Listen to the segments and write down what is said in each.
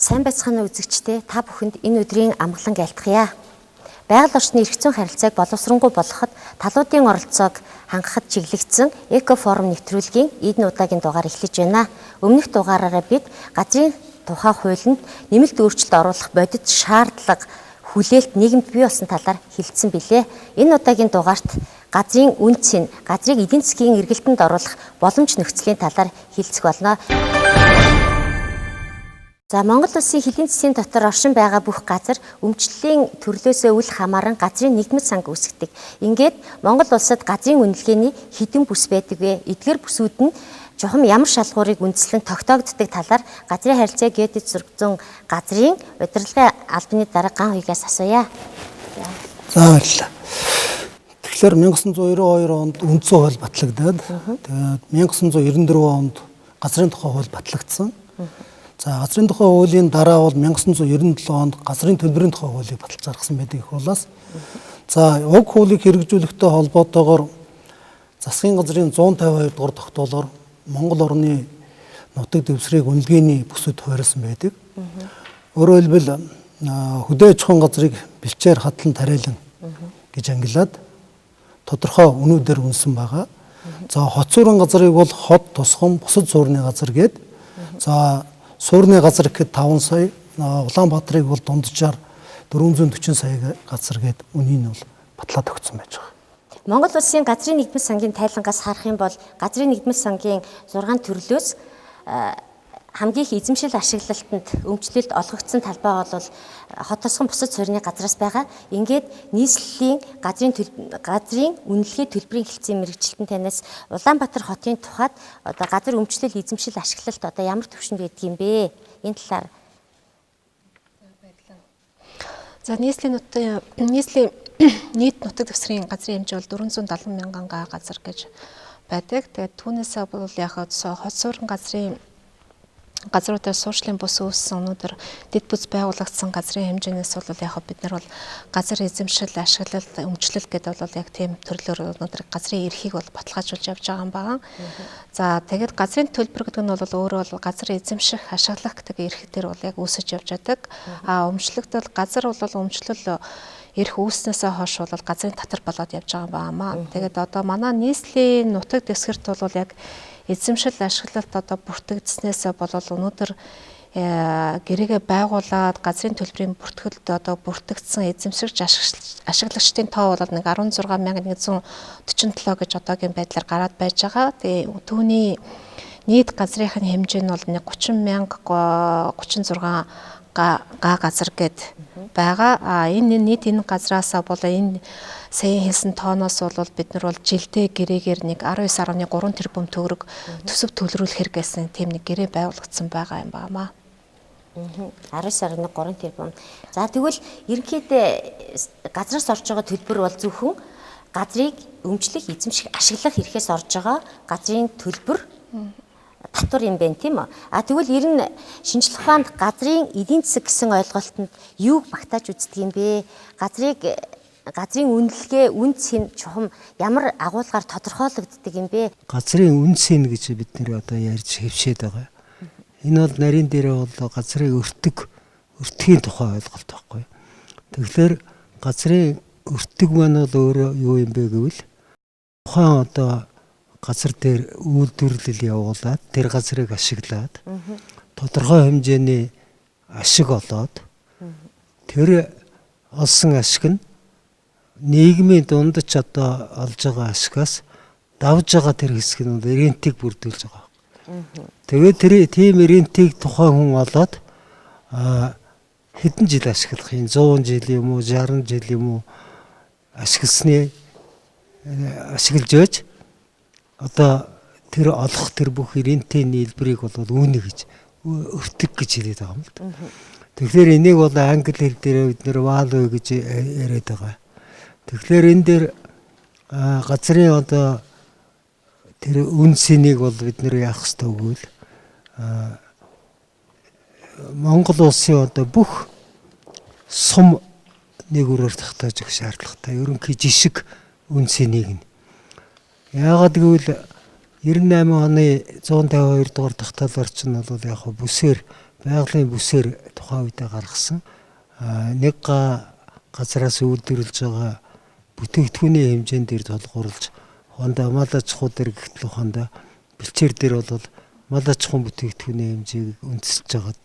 Сайн байцгаана уу үзэгчдээ, та бүхэнд энэ өдрийн амгалан айлтгая. Байгаль орчны эрх зүйн харилцааг боловсронгуй болгоход талуудын оролцоог хангахад чиглэгдсэн Эко форум нэвтрүүлгийн энэ удаагийн дугаар эхлэж байна. Өмнөх дугаараараа бид газрын тухай хуулинд нэмэлт өөрчлөлт оруулах бодит шаардлага хүлээлт нийгэмд бий болсон талаар хэлэлцсэн билээ. Энэ удаагийн дугаарт газрын үнэ цэн, газрыг эдийн засгийн эргэлтэнд оруулах боломж нөхцөлийн талаар хэлэлцэх болно. За, Монгол улсын хөлийн засгийн дотор оршин байгаа бүх газар өмчлөлийн төрлөөсөө үл хамааран газрын нэгдмэл санг үүсгэдэг. Ингээд Монгол улсад газрын үнэлгээний хэдэн бүс байдаг вэ? Эдгээр бүсүүд нь чухам ямар шалгуурыг үндэслэн тогтоогддог талаар газрын харилцаа геодез зураг зүйн газрын удирдлагын албаны дарга Ган Хуйгаас асууя. За, баярлалаа. Тэгэхээр 1992 онд үндсэн хууль батлагдаад, тэгээд 1994 онд газрын тухай хууль батлагдсан. За, газрын тухай хуулийн дараа бол 1997 онд газрын төлбөрийн тухай хуулийг баталж гаргасан байдаг их хурлаас. За, уг хуулийг хэрэгжүүлэхтэй холбоотойгоор засгийн газрын 152 дугаар тогтоолоор Монгол орны нутаг дэвсгэрийг үнэлгээний бүсэд хувирласан байдаг. Өөрөөр хэлбэл, хөдөө аж ахуйн газрыг бэлчээр, хадлан, тариалан гэж ангилаад тодорхой үнүүдээр үнсэн байгаа. За, хот суурин газрыг бол хот, тусгам, бусад суурины газар гээд, за, суурины газар гэхэд 5 сая, Улаанбаатарыг бол дунджаар 440 сая газар гээд үнийг нь бол батлаад өгсөн байж байгаа. Монгол улсын газрын нэгдмэл сангийн тайлангаас харах юм бол газрын нэгдмэл сангийн 6 төрлөөс хамгийн их эзэмшил ашиглалтанд өмчлөлт олгогдсон талбай бол хот, тусган, бусад суурины газраас байгаа. Ингээд нийслэлийн газрын үнэлгээ төлбөрийн хэлтсийн мэргэжилтэн танаас Улаанбаатар хотын тухайд одоо газар өмчлөл, эзэмшил, ашиглалт одоо ямар түвшинд байдаг юм бэ? Энэ талаар. За, нийслэлийн нутгийн нийслэлийн нийт нутаг дэвсгэрийн газрын хэмжээ бол 470 мянган га газар гэж байдаг. Тэгээд түүнээсээ бол яг хот суурин газрын газруудаар суурьшлын бүс үүссэн, өнөөдөр дэд бүс байгуулагдсан газрын хэмжээнээс бол яг бид нар бол газар эзэмшил, ашиглалт, өмчлөл гэдэг бол яг тийм төрлөөр өнөөдөр газрын эрхийг бол баталгаажуулж явж байгаа юм байна. За, тэгээд газрын төлбөр гэдэг нь бол өөрөө бол газар эзэмших, ашиглах гэдэг эрх дээр бол яг үүсэж явж байдаг. А өмчлөгт бол газар бол өмчлөл эрх үүснээсээ хойш бол газрын татвар болоод явж байгаа юм байна. Тэгээд одоо манай нийслэлийн нутаг дэвсгэрт бол яг эзэмшил, ашиглалт одоо бүртгэгдснээс болол өнөөдөр гэрээгээ байгуулад газрын төлбөрийн бүртгэлд одоо бүртгэгдсэн эзэмшигч, ашиглагчдын тоо бол нэг 16,147 гэж одоогийн байдлаар гараад байж байгаа. Тэгээ түүний нийт газрын хэмжээ нь бол нэг 30,036 га газар гэд байгаа. А энэ нийт энэ газраасаа бол энэ саяын хэлсэн тооноос бол бид нар бол жилдээ гэрээгээр нэг 19.3 тэрбум төгрөг төсөв төлрүүлэхэр гэсэн тийм нэг гэрээ байгуулагдсан байгаа юм байна. 19.3 тэрбум. За, тэгвэл ерөнхийдөө газраас орж байгаа төлбөр бол зөвхөн газрыг өмчлөх, эзэмших, ашиглах эрхээс орж байгаа газрын төлбөр татвар юм байна, тийм үү? А тэгвэл ер нь шинжлэх ухаанд газрын эдийн засаг гэсэн ойлголтод юуг багтааж үздэг юм бэ? Газрыг, газрын үнэлгээ, үнэ цэн, чухам ямар агуулгаар тодорхойлогддог юм бэ? Газрын үнэ цэн гэж бид нэр одоо ярьж хэвшээд байгаа. Энэ бол нарийн дээрээ бол газрын өртөг, өртгийн тухай ойлголт байхгүй. Тэгэхээр газрын өртөг маань бол өөрөө юу юм бэ гэвэл тухайн одоо газар дээр үйлдвэрлэл явуулаад, тэр газрыг ашиглаад, тодорхой хэмжээний ашиг олоод, тэр олсон ашиг нь нийгмийн дундч одоо олж байгаа ашигаас давж байгаа тэр хэсэг нь бол рентийг бүрдүүлж байгаа. Тэгээд тэр тийм рентийг тухайн хүн олоод хэдэн жил ашиглах юм, 100 жил юм уу, 60 жил юм уу ашигласны ашиглаж байж одоо тэр олох тэр бүх рентийн нийлбэрийг бол үүнэ гэж, өртөг гэж хэлээд байгаа юм л да. Тэгэхээр энийг бол англи хэл дээр бид нэр value гэж яриад байгаа. Тэгэхээр энэ дээр газрын одоо тэр үн цэнийг бол бид нэр яах ёстой гэвэл Монгол улсын одоо бүх сум нэг өрөөр тогтоож өгөх шаардлагатай. Ерөнхий жишг үн цэнийг нь. Яагаад гэвэл 98 оны 152 дугаар тогтоолоор чинь бол яг бүсээр байгалийн бүсээр тухайн үедээ гаргасан. Нэг га газараас үйлдвэрлэж байгаа бүтээгдэхүүний хэмжээнд дээр тулгуурлаж хондоо мал аж ахуй дээр гэтэл хондоо бэлчээр дээр бол мал аж ахуйн бүтээгдэхүүний хэмжээг үндэслэж хагаад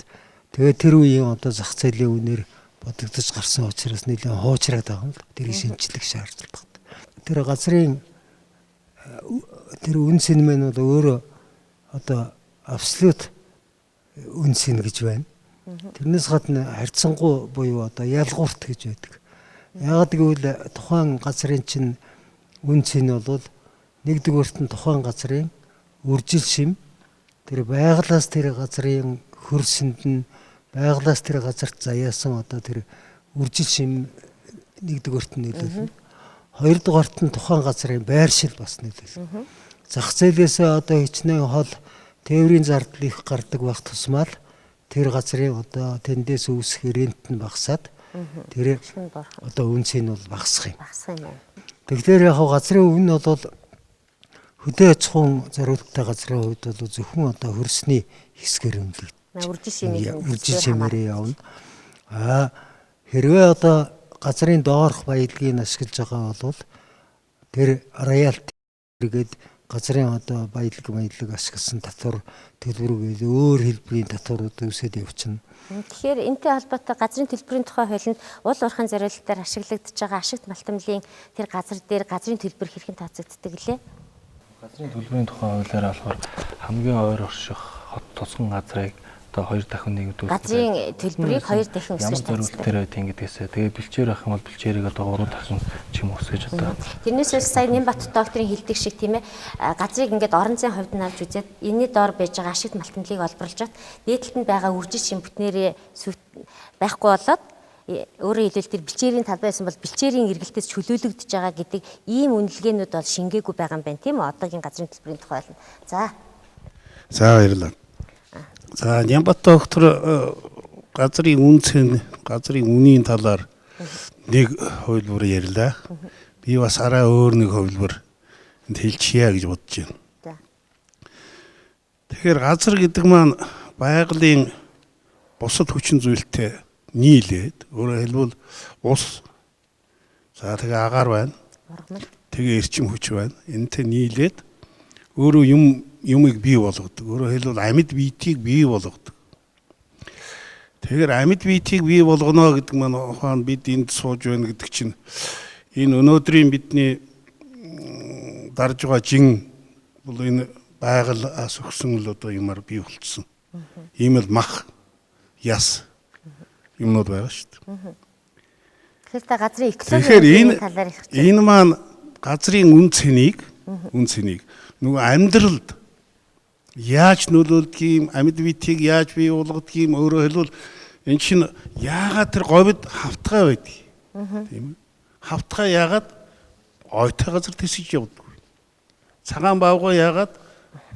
тэгээ тэр үеийн одоо зах зээлийн үнээр бодогдож гарсан учраас нэлээд хуучраад байгаа юм л тэрийг шинжлэх шаардлагатай. Тэр газрын тэр үн цэн мэн бол өөрөө одоо абсолют үн цэн гэж байна. Тэрнээс гадна харьцангуй буюу одоо ялгуурт гэж байдаг. Яагаад гэвэл тухайн газрын чинь үн цэн бол нэгдүгээрт нь тухайн газрын үржил шим, тэр байгалаас тэр газрын хөрсөнд нь байгалаас тэр газарт заяасан одоо тэр үржил шим нэгдүгээрт нь нөлөөлнө. Хоёрдугаарт нь тухайн газрын байршил бас нөлөөлнө. Зах зээлээсээ одоо хичнээн хол тээврийн зардал их гардаг байх тусмаа л тэр газрын одоо тэндээс үүсэх рент нь багасаад тэр одоо үн цэн бол багасах юм. Багасах юм уу? Тэгэхээр яг газрын үн бол хөдөө аж ахуйн зориулттай газрын хувьд бол зөвхөн одоо хөрсний хэсгээр үнэлэгдэж үржил шимээрээ явна. Аа хэрвээ одоо газрын доорх баялагийг ашиглаж байгаа бол тэр роялти гээд газрын одоо баялаг ашигласан татвар төлбөр гээд өөр хэлбэрийн татварууд үүсээд явчихна. Тэгэхээр энэтэй холбоотой газрын төлбөрийн тухай хуулинд уул уурхайн зориултаар ашиглагдаж байгаа ашигт малтамлын тэр газар дээр газрын төлбөр хэрхэн тооцогддог лээ? Газрын төлбөрийн тухай хуулиар болохоор хамгийн ойр орших хот тусган газрыг одоо хоёр дахин нэгдүүлсэн. Газрын төлбөрийг хоёр дахин өсгөж ямар зориулт дээр байт ингэдгээсээ. Тэгээ бэлчээр авах юм бол бэлчээрийг одоо 3 дахин ч юм өсгөж одоо. Тэрнээс бас сая Нямбат докторын хэлдэг шиг тийм газрыг ингээд орон зайн хувьд нь авч үзээд энэний доор байж байгаа ашигт малтамлыг олборлож чад дээдлэлт нь байгаа үржил шим бүтнээрээ байхгүй болоод өөрөөр хэлбэл тэр бэлчээрийн талбай байсан бол бэлчээрийн эргэлтээс чөлөөлөгдөж байгаа гэдэг ийм үнэлгээнүүд бол шингээгүй байгаа юм байна тийм үү? Одоогийн газрын төлбөрийн тухай байна. За. За баярлалаа. За Нямбат доктор газрын үн цэн, газрын үнийн талаар нэг хувилбар ярьлаа. Би бас арай өөр нэг хувилбар энд хэлчихье гэж бодож байна. За. Тэгэхээр газар гэдэг маань байгалийн бусад хүчин зүйлтэй нийлээд, өөрөөр хэлбэл ус, за тэгээ агаар байна, тэгээ эрчим хүч байна. Энэтэй нийлээд өөрөө юмыг бий болгодог. Өөрөөр хэлбэл амьд биетийг бий болгодог. Тэгэхээр амьд биетийг бий болгоно гэдэг маань ухаан бид энд сууж байна гэдэг чинь энэ өнөөдрийн бидний дарж байгаа жин бол энэ байгалаас өгсөн л одоо юмар бий болцсон. Ийм л мах, яс юмнууд байгаа шүү дээ. Тэгэхээр та газрын экологийн талаар их энэ маань газрын үн цэнийг нөгөө амьдралд яаж нөлөөлдөг юм, амьд биетийг яаж бий болгодог юм, өөрөөр хэлбэл эн чинь яагаад тэр говьд хавтгай байдаг тийм ээ. Хавтгай яагаад ойтой газар тэсэж явдаг. Цагаан баавгай яагаад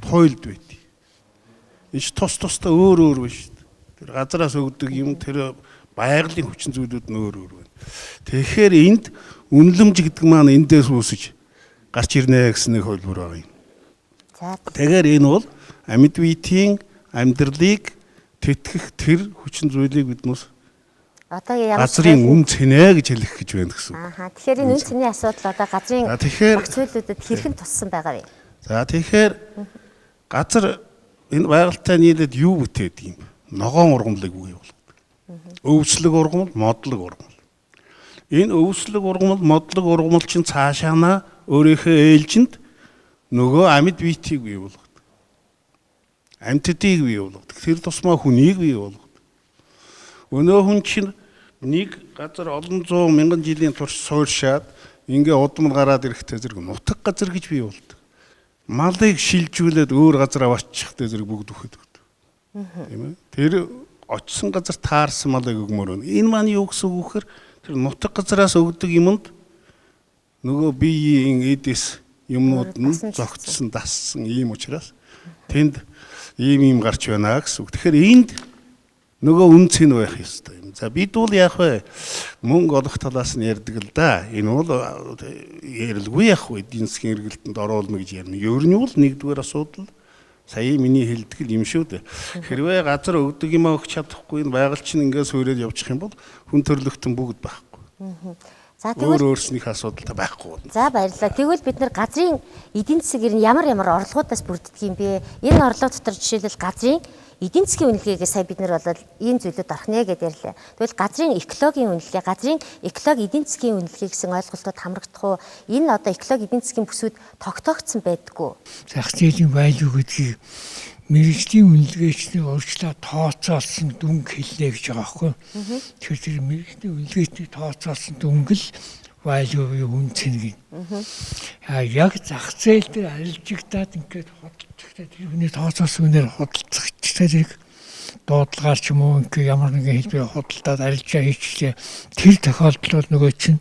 туйлд байдаг. Энэ чинь тус тустай өөр өөр байна шүү дээ. Тэр газараас өгдөг юм, тэр байгалийн хүчин зүйлүүд нь өөр өөр байна. Тэгэхээр энд үнэлэмж гэдэг маань эндээс үүсэж гарч ирнэ гэсэн нэг хувилбар байгаа юм. Тэгэхээр энэ бол амьд биетийн амьдралыг тэтгэх тэр хүчин зүйлийг биднээс одоо ямар газрын үн цэнэ гэж хэлэх гэж байна гэсэн. Ааха. Тэгэхээр энэ үн цэний асуудал одоо газрын багц зүйлүүдэд хэрхэн туссан байгаа вэ? За тэгэхээр газар энэ байгальтай нийлээд юу бүтээдэг юм? Ногоон ургамлыг бий болгодог. Өвслөг ургамал, модлог ургамал. Энэ өвслөг ургамал, модлог ургамал чинь цаашаана өөрийнхөө ээлжинд нөгөө амьд биетийг бий болгодог. Амьтдыг бий болгодог. Тэр тусмаа хүнийг бий болгодог. Өнөө хүн чинь нэг газар олон зуун мянган жилийн турш сууршаад ингээ удам гараад ирэхтэй зэрэг нутаг газар гэж бий болдог. Малыг шилжүүлээд өөр газар аваачихтай зэрэг бүгд үхээд өгдөг. Тийм ээ. Тэр очсон газар таарсан малыг өгмөр байна. Энэ маань юу гэсэн үг вэхээр тэр нутаг газараас өгдөг юмд нөгөө биеийн эдис юмнууд нь зогтсон, дассан ийм учраас тэнд ийм ийм гарч байна гэсэн үг. Тэгэхээр энд Нөгөө үн цэн байх ёстой юм. За бид бол яах вэ? Мөнгө олох талаас нь ярьдаг л да. Энэ бол ярилгүй яах вэ? Эдийн засгийн эргэлтэнд оруулна гэж ярина. Ер нь бол нэгдүгээр асуудал сая миний хэлдэг л юм шүү дээ. Хэрвээ газар өгдөг юм өгч чадахгүй, энэ байгаль чинь ингээд суурьад явчих юм бол хүн төрлөختөн бүгд байхгүй. За тэгвэл өөрснийх асуудалтай байхгүй болно. За баярлалаа. Тэгвэл бид нар газрын эдийн засаг ер нь ямар ямар орлогуудаас бүрддэг юм бэ? Энэ орлого дотор жишээлбэл газрын эдийн засгийн үнэлгээгээ сая бид нар бол ийм зүйлүүд орох нэ гэдээ ярьлаа. Тэгвэл газрын экологийн үнэлгээ, газрын экологи эдийн засгийн үнэлгээ гэсэн ойлголтууд хамрагдах уу? Энэ одоо экологи эдийн засгийн бүсүүд тогтоогдсон байдаггүй. Зах зээлийн value гэдгийг мэргэжлийн үнэлгээчний урьдчилаа тооцоолсон дүнг хэлнэ гэж байгаа байхгүй. Тэгэхээр тэр мэргэжлийн үнэлгээчний тооцоолсон дүнг л value буюу үн цэн гин. Яг зах зээл дээр арилжигдаад ингээд худалдагтай тэр хүний тооцоолсон үнээр худалдах тэрийг дуудлагаар ч юм уу ингээд ямар нэгэн хэлбэрээр худалдаад арилжаа хийчихлээ. Тэр тохиолдол бол нөгөө чинь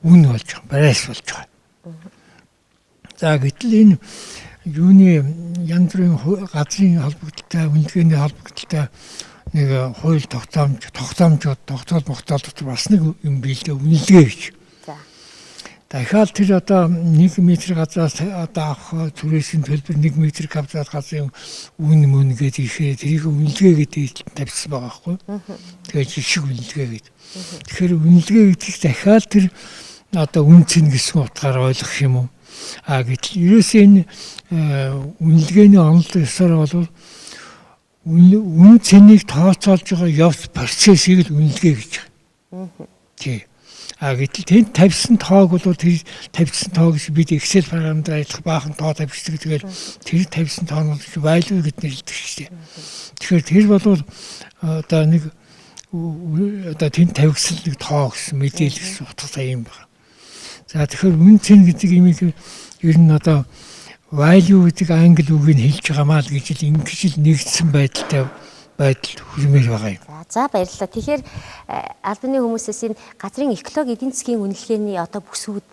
үн болж байгаа, барайс болж байгаа. За гэтэл энэ юуны янз бүрийн газрын холбогдлолтой, үнэлгээний холбогдлолтой нэг хууль тогтоомжууд, тогтоол могтоол дотор бас нэг юм бий л дээ, үнэлгээ гэж. За. Дахиад тэр одоо 1 м газраас одоо авах түрээсийн төлбөр 1 м квадрат газрын үн мөн гэдэг ихээр тэрийг үнэлгээ гэдэг тавьсан байгаа байхгүй. Тэгээд жишг үнэлгээ гэдэг. Тэгэхээр үнэлгээ гэдгийг дахиад тэр одоо үн цэн гэсэн утгаар ойлгох юм уу? А гэтэл ерөөсөө энэ үнэлгээний онол ёсоор бол үн цэнийг тооцоолж байгаа явц процессыг л үнэлгээ гэж байна. Тий. А гэтэл тэнд тавьсан тоог бол тэр тавьсан тоог бид Excel програм дээр ажиллах баахан тоо тавьчихдаг. Тэгэл тэр тавьсан тоо нь value гэд нэрлэдэг шүү дээ. Тэгэхээр тэр бол одоо нэг одоо тэнд тавигдсан нэг тоо гэсэн мэдээлэл гэсэн утгатай юм байна. За тэгэхээр үн цэн гэдэг имийг ер нь одоо value гэдэг англи үгийг хэлж байгаамаа л гэж л ингэж л нэгдсэн байдалтай байдал хүрмээр байгаа юм. За баярлалаа. Тэгэхээр албаны хүмүүсээс энэ газрын экологи эдийн засгийн үнэлгээний одоо бүсүүд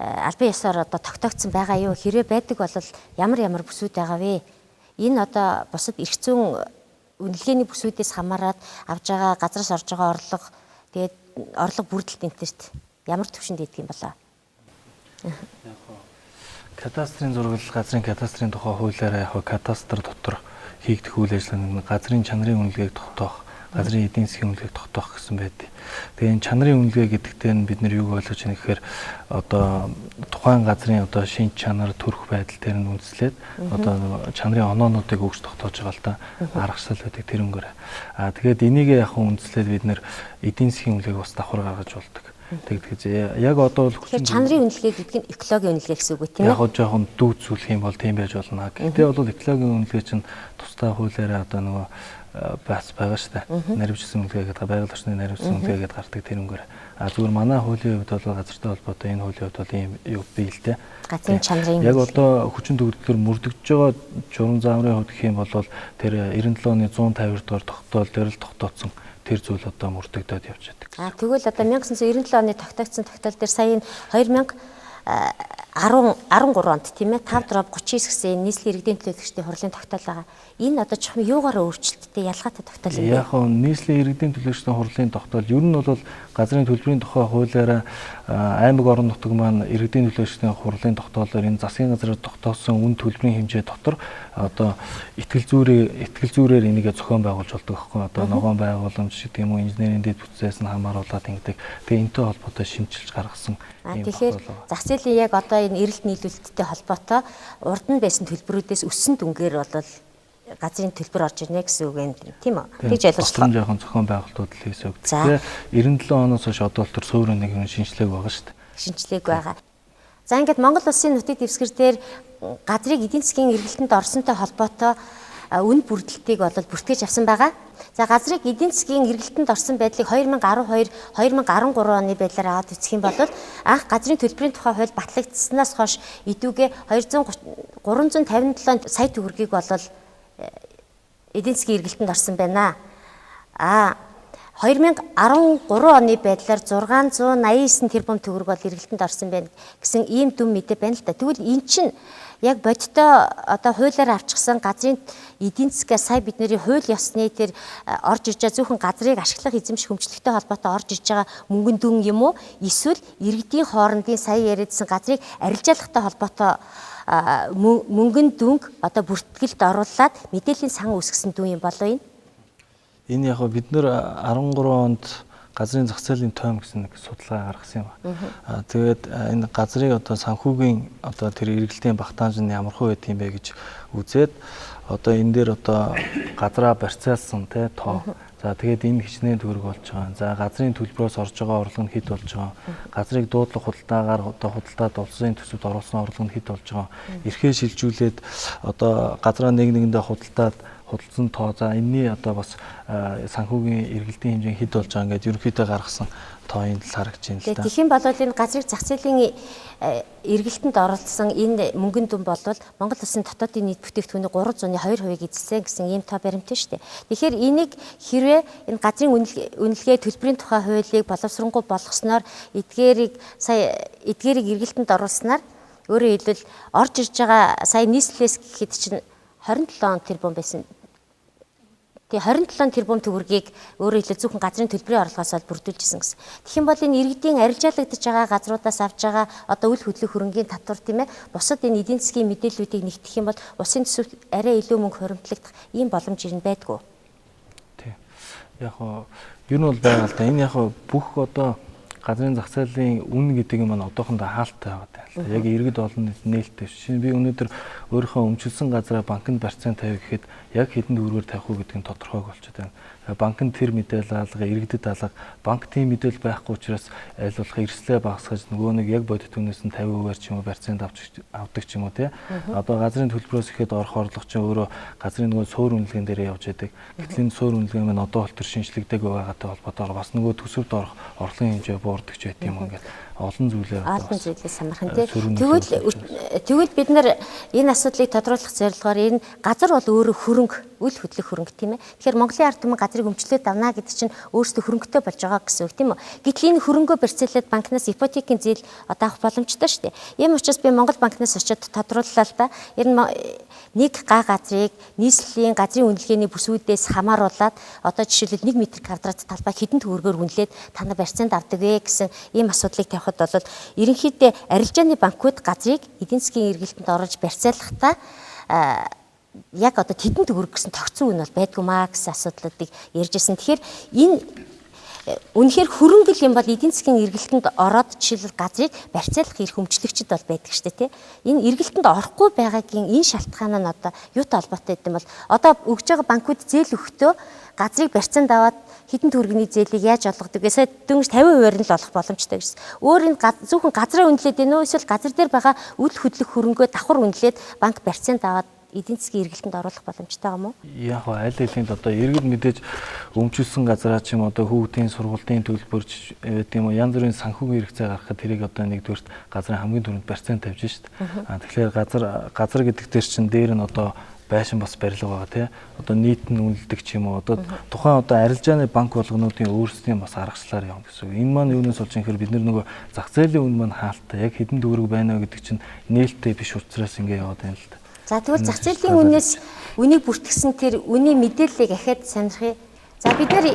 албан ёсоор одоо тогтоогдсон байгаа юу? Хэрвээ байдаг бол ямар ямар бүсүүд байгаа вэ? Энэ одоо бусад эрх зүйн үнэлгээний бүсүүдээс хамаарат авж байгаа газраас орж байгаа орлого, тэгээд орлого бүрдэлт энтерт ямар төвшөнд идэх юм болоо? Яг кадастрын зураглал, газрын кадастрын тухай хуулиараа яг кадастр дотор хийгдэх үйл ажиллагааны газрын чанарын үнэлгээг тогтоох, газрын эдийн засгийн үнэлгээг тогтоох гэсэн байдаг. Тэгээ энэ чанарын үнэлгээ гэдэгтээ нь бид нэр юуг ойлгож байна гэхээр одоо тухайн газрын одоо шинж чанар, төрх байдал дээр нь үндэслээд одоо чанарын оноонуудыг өгч тогтоож байгаа л да, аргачлал байдаг тэр өнгөөр. Аа тэгээд энийг яг үндэслээд бид нэр эдийн засгийн үнэлгээг бас давхар гаргаж болдог. Тэгдэг. Яг одоо бол хүчин чанарын үнэлгээ гэдэг нь экологийн үнэлгээ гэсэн үг үү, тийм ээ? Яг хоо жоохон дүүцүүлэх юм бол тийм байж болно. Гэхдээ бол экологийн үнэлгээ чинь тусдай хуулиараа одоо нөгөө бас байгаа шүү дээ. Наривчсан үнэлгээ гэдэг, байгаль орчны наривчсан үнэлгээ гэдээ гардаг тэр өнгөөр. А зүгээр манай хуулийн хувьд бол газартай холбоотой энэ хуулийн хувьд бол ийм юу бий л дээ. Газрын чанарын яг одоо хүчин төгөлдөр мөрдөгдөж байгаа журам заамрын хувьд гэх юм бол тэр 97 оны 150 дугаар тогтоол дээр л тогтооцсон тэр зүйл одоо мөрдөгдөд явж байдаг. А тэгвэл одоо 1997 оны тогтоогдсон тогтоол дээр сая энэ 2013 онд тийм ээ 5/39 гэсэн нийслэлийн иргэдийн төлөөлөгчдийн хурлын тогтоол байгаа. Энэ одоо чухам юугаар өөрчлөлттэй ялгаатай тогтоол юм бэ? Яг нь нийслэлийн иргэдийн төлөөлөгчдийн хурлын тогтоол ер нь бол газрын төлбөрийн тухай хуулиараа аймаг орон нутаг маань иргэдийн төлөөлөгчдийн хурлын тогтоолоор энэ засгийн газраар тогтоосон үн төлбөрийн хэмжээ дотор одоо итгэл зүйрээр энийгээ зохион байгуулж болдог байхгүй одоо ногоон байгууламж гэдэг юм уу инженерийн дэд бүтцээс нь хамааруулаад ингэдэг. Тэгээ энэтэй холбоотой шимчилж гаргасан юм. Тэгэхээр зах зээлийн яг одоо энэ эрэлт нийлүүлэлттэй холбоотой урд нь байсан төлбөрүүдээс өссөн дүнгээр бол газрын төлбөр орж ирнэ гэсэн үг юм тийм үү? Тэгж ойлгож байна. Жоохон зохион байгуулалтууд л гэсэн үг. Тэгэхээр 97 оноос хойш одоо л төр суурь нэг юм шинжлэх байгаа шүү дээ. Шинжлэх байгаа. За ингээд Монгол улсын нутгийн дэвсгэр дээр газрыг эдийн засгийн эргэлтэнд орсонтой холбоотой үн бүрдэлтийг бол бүртгэж авсан байгаа. За газрыг эдийн засгийн эргэлтэнд орсон байдлыг 2012 2013 оны байдлаар аваад үзэх юм бол анх газрын төлбөрийн тухай хууль батлагдсанаас хойш идүүгээ 357 сая төгрөгийг бол эдийн засгийн эргэлтэнд орсон байна. А 2013 оны байдлаар 689 тэрбум төгрөг бол эргэлтэнд орсон байна гэсэн ийм дүн мэдээ байна л да. Тэгвэл эн чинь Яг бодиттой одоо хуулиар авчихсан газрын эдийн засгаа сая бидний хууль ёсны тэр орж иж байгаа зөвхөн газрыг ашиглах эзэмших өмчлөгтэй холбоотой орж иж байгаа мөнгөн дүн юм уу? Эсвэл иргэдийн хоорондын сая яриадсан газрыг арилжаалахтай холбоотой мөнгөн дүнг одоо бүртгэлд оруулаад мэдээллийн сан үүсгэсэн дүн юм болов энэ? Энэ яг бид нэр 13 онд газрын зах зээлийн тойм гэсэн нэг судалгаа гаргасан юм ба. Тэгээд энэ газрыг одоо санхүүгийн одоо тэр эргэлтийн багтаамж нь ямар хөө байд юм бэ гэж үзээд одоо энэ дээр одоо газраа барьцаалсан те тоо. За тэгээд энэ хичнээн төгрөг болж байгаа. За газрын төлбөрөөс орж байгаа орлого нь хэд болж байгаа. Газрыг дуудлага худалдаагаар одоо худалдаад улсын төсөвт оруулсан орлого нь хэд болж байгаа. Эрхээ шилжүүлээд одоо газраа нэг нэгэндээ худалдаад худалдсан тоо, за энэний одоо бас санхүүгийн эргэлтийн хэмжээ хэд болж байгаа ингээд ерөнхийдөө гаргасан тооны талаар харагдаж байна л да. Тэгэх юм бол энэ газрыг зах зээлийн эргэлтэнд оролцсон энэ мөнгөн дүн бол Монгол улсын дотоодын нийт бүтээгдэхүүний 3.2%-ийг эзэлсэн гэсэн ийм тоо баримттай шүү дээ. Тэгэхээр энийг хэрвээ энэ газрын үнэлгээ төлбөрийн тухай хуулийг боловсронгуй болгосноор эдгээрийг сая эдгээрийг эргэлтэнд оруулснаар өөрөөр хэлбэл орж ирж байгаа сая нийслэлээс гэхэд чинь 27 тэрбум байсан. Тэгээ 27 тэрбум төгрөгийг өөрөөр хэлбэл зөвхөн газрын төлбөрийн орлогоос ол бүрдүүлжсэн гэсэн. Тэгэх юм бол энэ иргэдийн арилжаалагдаж байгаа газруудаас авч байгаа одоо үл хөдлөх хөрөнгийн татвар тийм ээ бусад энэ эдийн засгийн мэдээллүүдийг нэгтгэх юм бол улсын төсөвт арай илүү мөнгө хуримтлагдах ийм боломж ирнэ байдгүй. Тий. Яг хоо ер нь бол байгаа л да. Энэ яг хоо бүх одоо газрын зах зээлийн үн гэдэг юм маань одоохондоо хаалттай байгаа юм л да. Яг иргэд олон нээлттэй биш. Жишээ нь би өнөөдөр өөрийнхөө өмчилсөн газраа банкнд барьцаан тавих гэхэд яг хэдэн төгрөгөөр тавих уу гэдэг нь тодорхойг болчиход байна. Банкнд тэр мэдээлэл алга, иргэдэд алга, банк тийм мэдээлэл байхгүй учраас аль болох эрсдлээ багасгаж нөгөө нэг яг бодит үнээс нь 50%-аар ч юм уу барьцаанд авдаг ч юм уу тий. Одоо газрын төлбөрөөс ихэд орох орлого чинь өөрөө газрын нөгөө суур үнэлгээнд дээр явж байдаг. Гэтэл энэ суур үнэлгээ маань одоо бол төр шинжлэгдээгүй байгаатай холбоотойгоор бас нөгөө төсөвт орох орлогын хэмжээ буурдаг ч байт юм ингээд олон зүйлээр олон зүйлээс самархан тий. Тэгвэл бид нар энэ асуудлыг тодруулах зорилгоор энэ газар бол өөрөө хөрөнгө, үл хөдлөх хөрөнгө тийм ээ. Тэгэхээр Монголын ард түмэн газрыг өмчлөөд авна гэдэг чинь өөрсдөө хөрөнгөтэй болж байгаа гэсэн үг тийм үү. Гэтэл энэ хөрөнгөө барьцаалаад банкнаас ипотекийн зээл одоо авах боломжтой шүү дээ. Ийм учраас би Монгол банкнаас очиод тодрууллаа л да. Ер нь нэг га газрыг нийслэлийн газрын үнэлгээний бүсүүдээс хамааруулаад одоо жишээлбэл 1 м квадрат талбай хэдэн төгрөгөөр үнэлээд та нар барьцаанд авдаг вэ гэсэн ийм асуудлыг тавихад бол ерөнхийдөө арилжааны банкуд газрыг эдийн засгийн эргэлтэнд оруулж барьцаалахдаа яг одоо тэдэн төгрөг гэсэн тогтсон үн бол байдгүй маа гэсэн асуудлуудыг ярьж ирсэн. Тэгэхээр энэ үнэхээр хөрөнгөл юм бол эдийн засгийн эргэлтэнд ороод жишээлбэл газрыг барьцаалах эрх өмчлөгчд бол байдаг шүү дээ тий. Энэ эргэлтэнд орохгүй байгаагийн энэ шалтгаан нь одоо юутай холбоотой гэдэм бол одоо өгж байгаа банкуд зээл өгөхдөө газрыг барьцаанд аваад хэдэн төгрөгийн зээлийг яаж олгодог вэ? Сая дөнгөж 50%-аар нь л олох боломжтой гэсэн. Өөр энэ зөвхөн газраа үнэлээд байна уу? Эсвэл газар дээр байгаа үл хөдлөх хөрөнгөө давхар үнэлээд банк барьцаанд аваад эдийн засгийн эргэлтэнд оруулах боломжтой юм уу? Яг аль алийн одоо иргэд мэдээж өмчилсөн газраа ч юм одоо хүүхдийн сургуулийн төлбөр гэдэг юм уу янз бүрийн санхүүгийн хэрэгцээ гаргахад тэрийг одоо нэгдүгüрт газрын хамгийн түрүүнд барьцаанд тавьж шít. А тэгэхээр газар гэдэг дээр чинь дээр нь одоо байшин бас барилга байгаа тий. Одоо нийт нь үнэлдэг ч юм уу. Одоо тухайн одоо арилжааны банк болгонуудын өөрсдийн бас аргачлалаар явна гэсэн үг. Энэ маань юунаас болж юм гэхээр бид нөгөө зах зээлийн үн маань хаалттай. Яг хэдэн төгрөг байна вэ гэдэг чинь нээлттэй биш учраас ингэ яваад байна л да. За тэгвэл зах зээлийн үнээс үнийг бүртгэсэн тэр үнийн мэдээллийг ахаад сонирхъя. За бид нар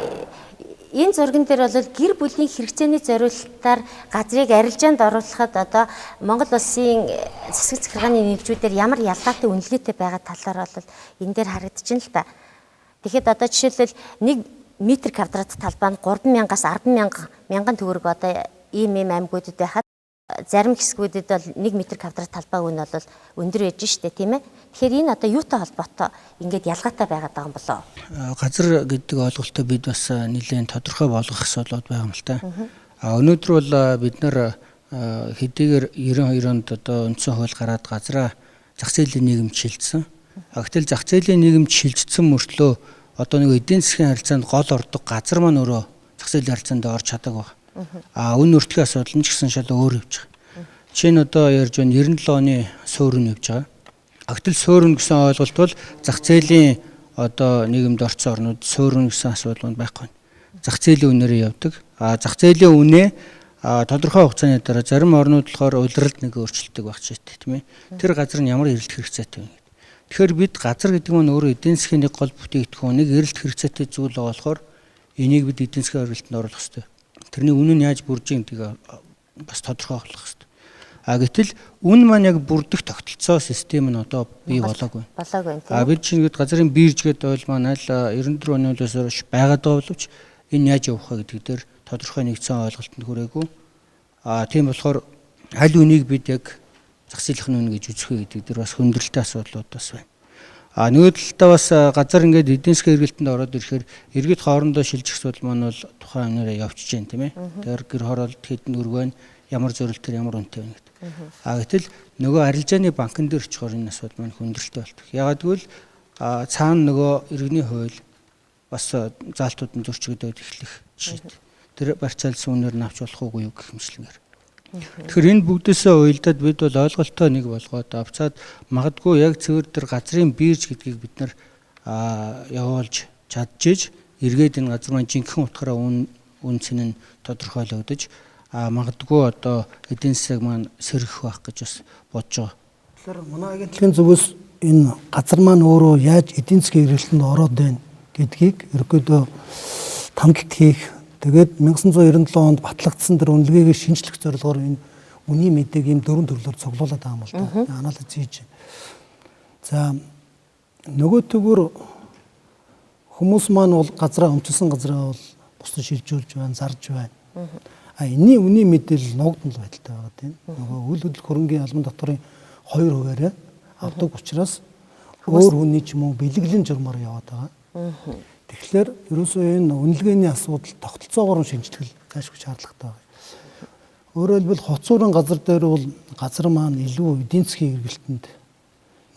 энэ зурган дээр бол гэр бүлийн хэрэгцээний зориулалтаар газрыг арилжаанд оруулахад одоо Монгол улсын засаг захиргааны нэгжүүдээр ямар ялгаатай үнэлгээтэй байгаа талаар бол энэ дээр харагдаж байна л да. Тэгэхэд одоо жишээлбэл 1 м квадрат талбай нь 3000-аас 100000 төгрөг одоо ийм аймагуудад байхад зарим хэсгүүдэд бол 1 м квадрат талбай үн бол өндөр байж штэ тийм ээ. Тэгэхээр энэ одоо юутай холбоотой ингээд ялгаатай байгаад байгаа юм болоо? Газар гэдэг ойлголтоо бид бас нэлээд тодорхой болгох асуудлууд байгаа юм л та. А өнөөдөр бол бид нар хэдийгээр 92 онд одоо үндсэн хууль гараад газраа зах зээлийн нийгэмд шилжсэн. А гэтэл зах зээлийн нийгэмд шилжсэн мөртлөө одоо нэг эдийн засгийн харилцаанд гол ордог газар маань өөрөө зах зээлийн харилцаанд орж чадаагүй байна. А үн өртгийн асуудал нь ч гэсэн шал өөр явж байгаа. Жишээ нь одоо ярьж байна 97 оны суурь нь явж байгаа. Гэтэл суурь нь гэсэн ойлголт бол зах зээлийн одоо нийгэмд орсон орнууд суурь нь гэсэн асуудал нь байхгүй. Зах зээлийн үнээрээ явдаг. А зах зээлийн үнэ Тодорхой хугацааны дараа зарим орнууд болохоор улиралд нэг өөрчлөлтөг байх жишээтэй, тийм ээ. Тэр газар нь ямар эрэлт хэрэгцээтэй вэ гэдэг. Тэгэхээр бид газар гэдэг нь өөрөө эдийн засгийн нэг гол бүтээгдэхүүн, нэг эрэлт хэрэгцээтэй зүйл байгаа болохоор энийг бид эдийн засгийн оролтонд оруулах хэрэгтэй. Тэрний үнэ нь яаж бүрж ийн гэдгийг бас тодорхой болох хэрэгтэй. А гэтэл үн маань яг бүрдэх тогтолцоо систем нь одоо бий болоогүй. Болоогүй тийм. А бид чинь гээд газрын бирж гэдэг ойл маань аль 94 оны хуулиас хойш байгаад байгаа боловч энэ яаж явах вэ гэдэг дээр тодорхой нэгдсэн ойлголтод хүрээгүй. А тийм болохоор аль үнийг бид яг зах зээлийнх нь үнэ гэж үзэх вэ гэдэг дээр бас хүндрэлтэй асуудлууд бас байна. А нөгөө талдаа бас газар ингээд эдийн засгийн эргэлтэнд ороод ирэхээр иргэд хоорондоо шилжих асуудал маань бол тухайн үнээрээ явчихж байна, тийм ээ. Тэр гэр хороолт хэдэн төгрөг байна, ямар зорилтоор ямар үнэтэй байна гэдэг. А гэтэл нөгөө арилжааны банкн дээр очихоор энэ асуудал маань хүндрэлтэй болдог. Яагаад гэвэл цаана нөгөө иргэний хууль бас заалтууд нь зөрчигдөд эхлэх жишээтэй. Тэр барьцаалсан үнээр нь авч болох уугүй юу гэх мэтчлэнгээр. Тэгэхээр энэ бүгдээсээ уялдаад бид бол ойлголтоо нэг болгоод авцаад магадгүй яг цэвэр тэр газрын бирж гэдгийг бид нар явуулж чаджиж эргээд энэ газар маань жинхэнэ утгаараа үн цэн нь тодорхойлогдож магадгүй одоо эдийн засаг маань сэргэх байх гэж бас бодож байгаа. Тэгэхээр манай агентлагийн зүгээс энэ газар маань өөрөө яаж эдийн засгийн эргэлтэнд ороод байна гэдгийг ерөнхийдөө тамдалт хийх. Тэгээд 1997 онд батлагдсан тэр үнэлгээг шинжлэх зорилгоор энэ үнийн мэдээг ийм дөрвөн төрлөөр цуглуулад байгаа юм л да. Анализ хийж. За нөгөө төгөр хүмүүс маань бол газраа өмчилсөн газраа бол бусдад шилжүүлж байна, зарж байна. А энэний үнийн мэдээлэл нуугдмал байдалтай байгаа тийм. Нөгөө үйл хөдлөх хөрөнгийн албан татварын 2%-аараа авдаг учраас өөр хүний ч юм уу бэлгэлийн журмаар яваад байгаа. Тэгэхээр ерөөсөө энэ үнэлгээний асуудал тогтолцоогоор шинжлэх зайлшгүй шаардлагатай байна. Өөрөөр хэлбэл хоцорон газар дээр бол газар маань илүү эдийн засгийн эргэлтэнд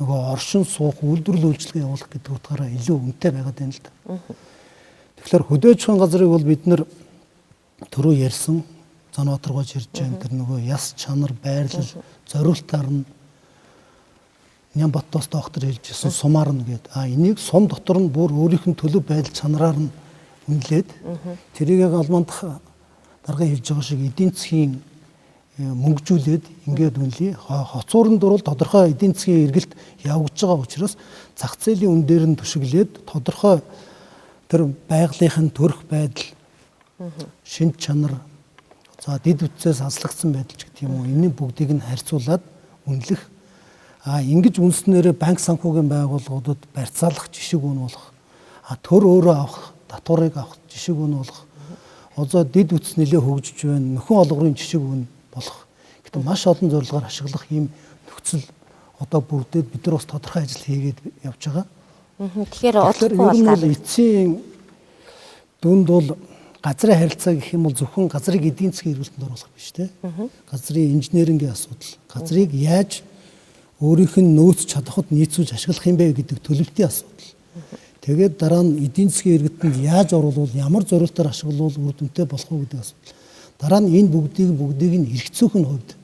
нөгөө оршин суух, үйлдвэрлэл үйлчилгээ явуулах гэдэг утгаараа илүү үнэтэй байгаад байна л да. Тэгэхээр хөдөө аж ахуйн газрыг бол бид нар түрүү ярьсан Занбаатар гож ирж байгаа тэр нөгөө яс чанар, байрлал, зориултаар нь Нямбатос доктор хэлж ирсэн сумаар нь гээд энийг сум дотор нь бүр өөрийнх нь төлөв байдал чанараар нь үнэлээд тэрийг алмандах даргын хэлж байгаа шиг эдийн засгийн мөнгөжүүлээд ингээд үнэлье. Хоцуурын дурвал тодорхой эдийн засгийн эргэлт явагдаж байгаа учраас зах зээлийн үн дээр нь түшиглээд тодорхой тэр байгалийнхын төрөх байдал, шинж чанар, за дэд бүтцээс аслагдсан байдал ч гэх юм уу, энэ бүгдийг нь харьцуулаад үнэлэх. Ингэж үнснээрээ банк санхүүгийн байгууллагуудад барьцаалах жишг үн болох, төр өөрөө авах, татварыг авах жишг үн болох, одоо дэд бүтц нэлээ хөгжиж байна, нөхөн олгорын жишг үн болох. Гэтэ маш олон зорилгоор ашиглах ийм нөхцөл одоо бүрдээд бид нар бас тодорхой ажил хийгээд явж байгаа. Тэгэхээр удахгүй бол эцсийн дүнд бол газрын харилцаа гэх юм бол зөвхөн газрыг эдийн засгийн эргэлтэнд оруулах биш те. Газрын инженерингийн асуудал, газрыг яаж өөрийнх нь нөөц чадахад нийцүүлж ашиглах юм бэ гэдэг төлөвтийн асуудал. Тэгээд дараа нь эдийн засгийн иргэдэнд яаж оруулвал, ямар зорилтоор ашиглавал үр дүнтэй болох уу гэдэг асуудал. Дараа нь энэ бүгдийг нь эргэцүүх нь хувьд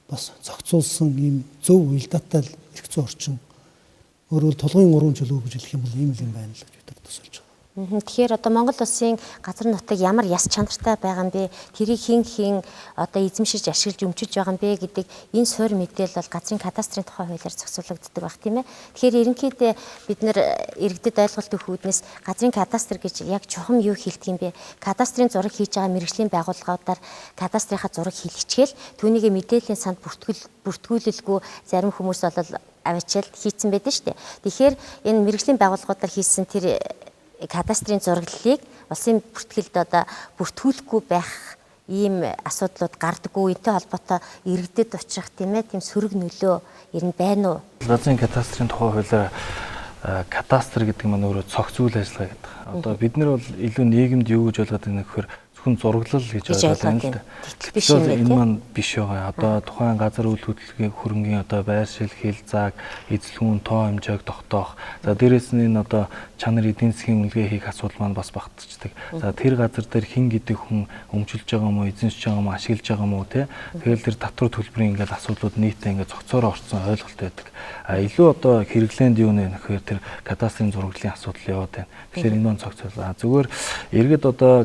бас зохицуулсан ийм зөв уялдаатай эрх зүйн орчин. Өөрөөр тулгын уран чөлөө гэж хэлэх юм бол ийм л юм байна л гэж бид нар төсөөлж байгаа. Тэгэхээр одоо Монгол улсын газар нутаг ямар яс чанартай байгаа юм бэ? Тэрийг хэн хэн одоо эзэмшиж ашиглаж өмчөж байгаа юм бэ гэдэг энэ суурь мэдээлэл бол газрын кадастрын тухай хуулиар зохицуулагддаг байх тийм ээ. Тэгэхээр ерөнхийдөө бид нэр иргэдэд ойлголт өгөх үүднээс газрын кадастр гэж яг чухам юу хэлдэг юм бэ? Кадастрын зураг хийж байгаа мэргэжлийн байгууллагуудаар кадастрынхаа зураг хийлгэчихэл түүнийг мэдээллийн санд бүртгүүлэлгүй зарим хүмүүс бол аваачаал хийцэн байдаг шүү дээ. Тэгэхээр энэ мэргэжлийн байгууллагуудаар хийсэн тэр кадастрын зураглалыг улсын бүртгэлд одоо бүртгүүлэхгүй байх ийм асуудлууд гардаггүй, энтэй холбоотой иргэдэд учрах тийм ээ, тийм сөрөг нөлөө ер нь байна уу? Газрын кадастрын тухай хуулиар кадастр гэдэг маань өөрөө цогц үйл ажиллагаа гэдэг. Одоо бид нар бол илүү нийгэмд юу гэж ойлгоод байна гэхээр зөвхөн зураглал гэж ойлгоод байна л да. Биш юм байна. Энэ маань биш байгаа. Одоо тухайн газар үйл хөдлөлийн хөрөнгийн одоо байршил, хил зааг, эзлэхүүн, тоо хэмжээг тогтоох. За дээрэс нь энэ одоо чанар эдийн засгийн үнэлгээ хийх асуудал маань бас багтчихдаг. За тэр газар дээр хэн гэдэг хүн өмчилж байгаа юм уу, эзэмшиж байгаа юм уу, ашиглаж байгаа юм уу те. Тэгэл тэр татвар төлбөрийн ингээд асуудлууд нийтдээ ингээд цогцоороо орцсон ойлголт байдаг. А илүү одоо хэрэглээнд юу нэ гэхээр тэр кадастрын зураглалын асуудал яваад байна. Тэгэхээр энэ маань цогцол. А зүгээр иргэд одоо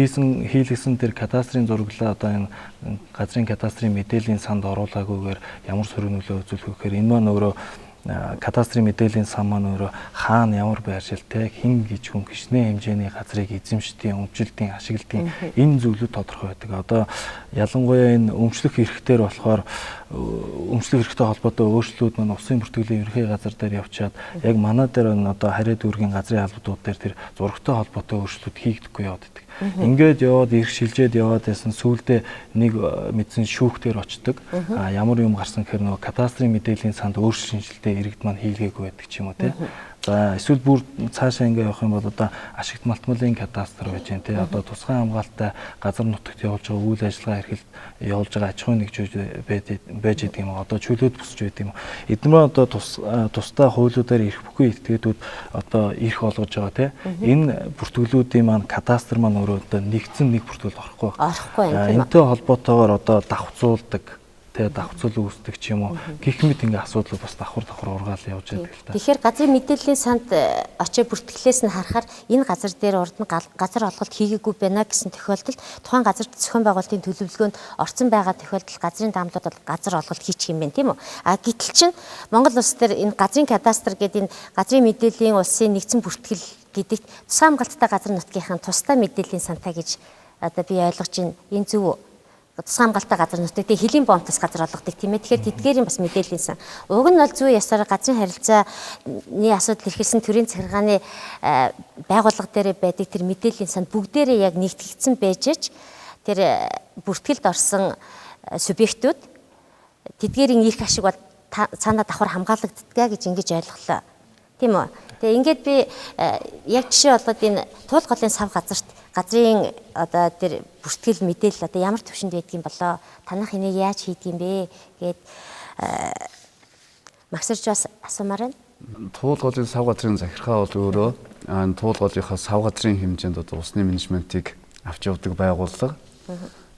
Хийсэн хийлгэсэн тэр кадастрын зураглалаа одоо энэ газрын кадастрын мэдээллийн санд оруулаагүйгээр ямар сөрөг нөлөө үзүүлэх вэ гэхээр энэ маань өөрөө кадастрын мэдээллийн сан маань өөрөө хаана ямар байршилтай хэн гэж хүн хичнээн хэмжээний газрыг эзэмшдэг, өмчлөдөг, ашигладаг энэ зүйлүүд тодорхой байдаг. Одоо ялангуяа энэ өмчлөх эрхтэр болохоор өмчлөх эрхтэй холбоотой өөрчлөлүүд маань улсын бүртгэлийн ерөнхий газар дээр явчаад яг манай дээр энэ одоо харьяа дүүргийн газрын албадууд дээр тэр зурагтай холбоотой өөрчлөлт хийгдэхгүй яваад байдаг. Ингээд яваад эрх шилжээд яваад байсан сүүлдээ нэг мэдсэн шүүхтэр очдог. А ямар юм гарсан гэхээр нөгөө кадастрын мэдээллийн санд өөрчлөлт шинжилэлтээ иргэд маань хийлгээгүй байдаг ч юм уу те. За эсвэл бүр цаашаа ингээ явах юм бол одоо ашигт малтмалын кадастр байж гэн те. Одоо тусгай хамгаалалттай газар нутагт явуулж байгаа үйл ажиллагаа эрхэлт явуулж байгаа аж ахуйн нэгжүүд байж идэг юм. Одоо чөлөөт босч байд юм. Эдгээр одоо тусдаа хуулиудаар эрх бүхий этгээдүүд одоо эрх олгож байгаа те. Энэ бүртгэлүүдийн маань кадастр маань өөрөө одоо нэгдсэн нэг бүртгэл орохгүй. Орохгүй юм тийм. Энэтэй холбоотойгоор одоо давхцуулдаг тэ давхцал үүсдэг ч юм уу гэх мэт ингээ асуудал бас давхар давхар ургаал явж байдаг л та. Тэгэхээр газрын мэдээллийн санд очиж бүртгэлээс нь харахаар энэ газар дээр урд нь газар олголт хийгээгүй байна гэсэн тохиолдолд тухайн газарт зохион байгуулалтын төлөвлөгөөнд орсон байгаа тохиолдолд газрын даамлууд бол газар олголт хийчих юм байна тийм үү? А гэтэл чинь Монгол улс дээр энэ газрын кадастр гэдэг энэ газрын мэдээллийн улсын нэгдсэн бүртгэл гэдэгт тусгай хамгаалттай газар нутгийнхаа тусдаа мэдээллийн сантай гэж одоо би ойлгож байна. Энэ зөв үү? Тусгай хамгаалалттай газар нутаг тэгээ хөлийн бомтос газар олгодог тийм ээ. Тэгэхээр тэдгээрийн бас мэдээллийн сан. Уг нь бол зүй ёсоор газрын харилцааны асуудал эрхэлсэн төрийн захиргааны байгууллага дээр байдаг тэр мэдээллийн санд бүгдээрээ яг нэгтгэгдсэн байж ч тэр бүртгэлд орсон субъектүүд тэдгээрийн эрх ашиг бол цаанаа давхар хамгаалагддаг гэж ингэж ойлголоо. Тийм үү? Тэгээ ингээд би яг жишээ болгоод энэ туул голын сав газарт газрын одоо тэр бүртгэл мэдээлэл одоо ямар түвшинд байдгийг болоо танах энийг яаж хийдэг юм бэ гээд магсарч бас асуумаар байна. Туул голын сав газрын захиргаа бол өөрөө туул голынхаа сав газрын хэмжээнд одоо усны менежментийг авч явдаг байгууллага.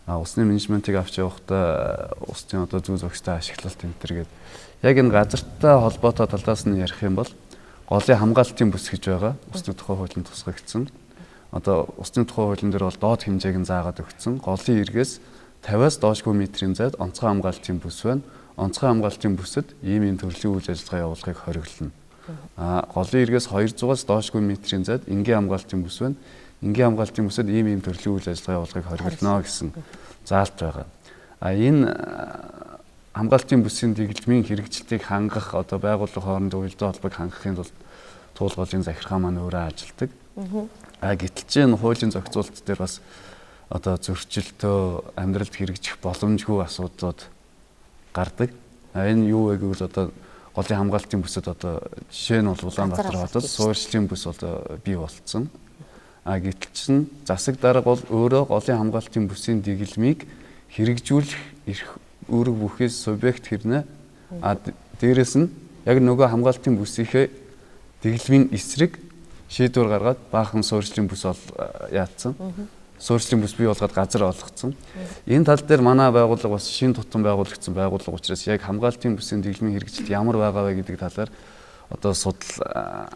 Усны менежментийг авч явахдаа усны одоо зүй зохистой ашиглалт энэ төр гээд яг энэ газартай холбоотой талаас нь ярих юм бол голын хамгаалтын бүс гэж байгаа. Усны тухай хуулийн тусгагдсан. Одоо усны тухай хуулийн дээр бол доод хэмжээг нь заагаад өгсөн. Голын эргээс 50-аас доошгүй метрийн зайд онцгой хамгаалтын бүс байна. Онцгой хамгаалтын бүсэд ийм ийм төрлийн үйл ажиллагаа явуулахыг хориглоно. Голын эргээс 200-аас доошгүй метрийн зайд энгийн хамгаалтын бүс байна. Энгийн хамгаалтын бүсэд ийм ийм төрлийн үйл ажиллагаа явуулахыг хориглоно гэсэн заалт байгаа. Энэ хамгаалтын бүсийн дэглэмийн хэрэгжилтийг хангах одоо байгууллага хоорондын уялдаа холбоог хангахын тулд туул голын захиргаа маань өөрөө ажилладаг. Гэтэл чинь хуулийн зохицуулалт дээр бас одоо зөрчилтөө амьдралд хэрэгжих боломжгүй асуудлууд гардаг. Энэ юу вэ гэвэл одоо голын хамгаалтын бүсэд одоо жишээ нь бол Улаанбаатар хотод суурьшлын бүс одоо бий болцсон. Гэтэл чинь засаг дарга бол өөрөө голын хамгаалтын бүсийн дэглэмийг хэрэгжүүлэх эрх үүрэг бүхий субъект хэрнээ. Дээрээс нь яг нөгөө хамгаалтын бүсийнхээ дэглэмийн эсрэг шийдвэр гаргаад баахан суурьшлын бүс бол яатсан. Суурьшлын бүс бий болгоод газар олгоцсон. Энэ тал дээр манай байгууллага бас шин тутам байгуулагдсан байгууллага учраас яг хамгаалтын бүсийн дэглэмийн хэрэгжилт ямар байгаа вэ гэдэг талаар одоо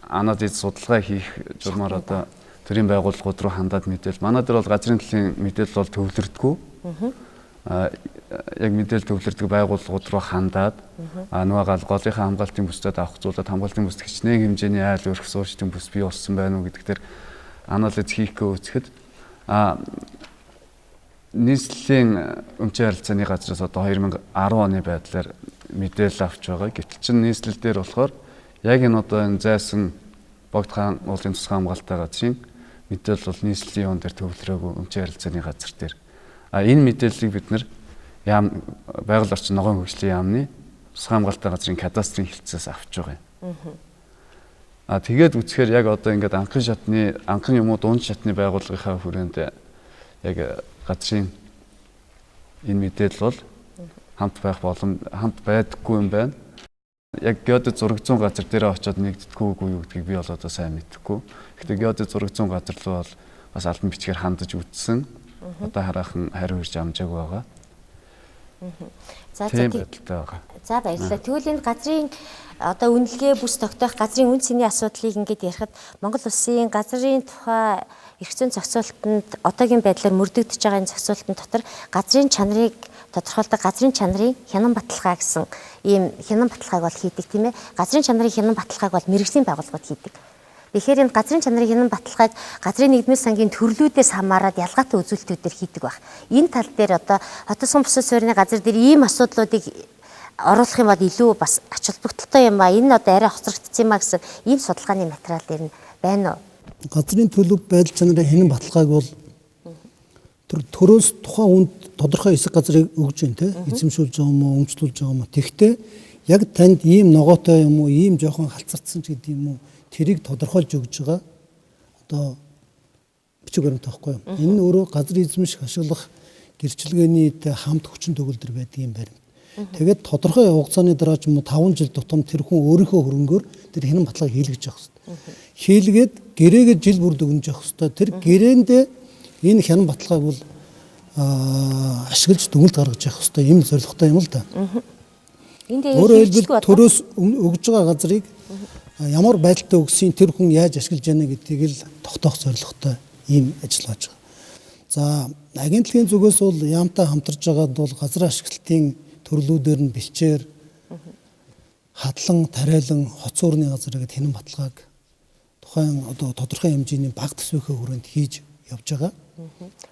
анализ судалгаа хийх журмаар одоо төрийн байгууллагууд руу хандаад мэдээлэл. Манай дээр бол газрын төллийн мэдээлэл бол төвлөрдөггүй. Яг мэдээлэл төвлөрдөг байгууллагууд руу хандаад нөгөө голынхаа хамгаалтын бүстэд авахцуулаад хамгаалтын бүст хичнээн хэмжээний айл өрх суурьшдын бүс бий болсон байна уу гэдэг дээр анализ хийх гээ үзэхэд нийслэлийн өмчийн харилцааны газраас одоо 2010 оны байдлаар мэдээлэл авч байгаа. Гэтэл чинь нийслэл дээр болохоор яг энэ одоо энэ зайсан Богд хаан уулын тусгай хамгаалалттай газрын мэдээлэл бол нийслэлийн юун дээр төвлөрөөгүй өмчийн харилцааны газар дээр. Энэ мэдээллийг бид нэр яам байгаль орчин ногоон хөгжлийн яамны тусгай хамгаалалттай газрын кадастрын хэлтсээс авч байгаа юм. Тэгээд үзэхээр яг одоо ингээд анхан шатны анхан юм уу дунд шатны байгууллагынхаа хүрээнд яг газрын энэ мэдээлэл бол хамт байх боломж хамт байдаггүй юм байна. Яг геодез зураг зүүн газар дээр очиод нэгддэггүй үгүй юу гэдгийг би бол одоо сайн мэдэхгүй. Гэхдээ геодез зураг зүүн газар руу бол бас албан бичгээр хандаж үзсэн. Одоо хараахан хариу ирж амжаагүй байгаа. За Тийм байдалтай байгаа. За баярлалаа. Тэгвэл энэ газрын одоо үнэлгээ бүс тогтоох газрын үн цэний асуудлыг ингээд ярихад Монгол улсын газрын тухай эрх зүйн зохицуултанд одоогийн байдлаар мөрдөгдөж байгаа энэ зохицуултын дотор газрын чанарыг тодорхойлдог газрын чанарын хянан баталгаа гэсэн ийм хянан баталгааг бол хийдэг, тийм ээ. Газрын чанарын хянан баталгааг бол мэргэжлийн байгууллагууд хийдэг. Тэгэхээр энэ газрын чанарын хянан баталгааг газрын нэгдмэл сангийн төрлүүдээс хамаарат ялгаатай үзүүлэлтүүдээр хийдэг байх. Энэ тал дээр одоо хотын бусад суурины газар дээр ийм асуудлуудыг оруулах юм бол илүү бас ач холбогдолтой юм а. Энэ нь одоо арай хоцрогдсон юм а гэсэн ийм судалгааны материал дээр нь байна уу? Газрын төлөв байдал чанарын хянан баталгааг бол тэр төрөөс тухайн хүнд тодорхой хэсэг газрыг өгж байна, те, эзэмшүүлж байгаа юм уу, өмчлүүлж байгаа юм уу. Тэгэхдээ яг танд ийм ногоотой юм уу, ийм жоохон халцардсан ч гэдэг юм уу, тэрийг тодорхойлж өгж байгаа одоо бичиг баримт байхгүй юу. Энэ нь өөрөө газар эзэмших, ашиглах гэрчлэгээний хамт хүчин төгөлдөр байдаг юм баримт. Тэгээд тодорхой хугацааны дараа ч юм уу 5 жил тутам тэр хүн өөрийнхөө хөрөнгөөр тэр хянан баталгааг хийлгэж явах хэрэгтэй. Хийлгээд гэрээгээ жил бүр дүгнэж явах хэрэгтэй. Тэр гэрээндээ энэ хянан баталгааг бол ашиглаж дүгнэлт гаргаж явах хэрэгтэй юм зорилготой юм л да. Энд Өөрөөр хэлбэл төрөөс өгж байгаа газрыг ямар байдалтай өгсөн, тэр хүн яаж ашиглаж яана гэдгийг л тогтоох зорилготой ийм ажил болж байгаа. За, агентлагийн зүгээс бол яамтай хамтарч байгаад бол газар ашиглалтын төрлүүдээр нь бэлчээр, хадлан, тариалан, хоцоорны газар гэдэг хянан баталгааг тухайн одоо тодорхой хэмжээний бага төсвийнхээ хүрээнд хийж явж байгаа.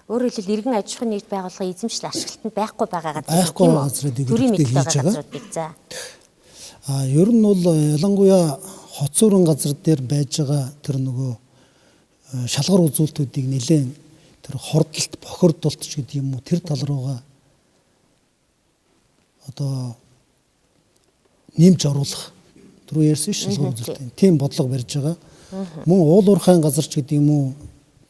Өөрөөр хэлбэл иргэн аж ахуйн нэгд байгууллагын эзэмшил ашиглалтанд байхгүй байгаа газар байхгүй газрыг төрийн хийж мэдэл байгаа байгаа. газруудыг за. А ер нь бол ялангуяа хоцоорон газар дээр байж байгаа тэр нөгөө шалгар үзүүлэлтүүдийг нэлээд тэр хордлолт, бохирдолт ч гэдэг юм уу, тэр тал руугаа одоо нэмж оруулах түрүү ярьсан шалгар үзүүлэлт тийм бодлого барьж байгаа. Мөн уул уурхайн газар ч гэдэг юм уу,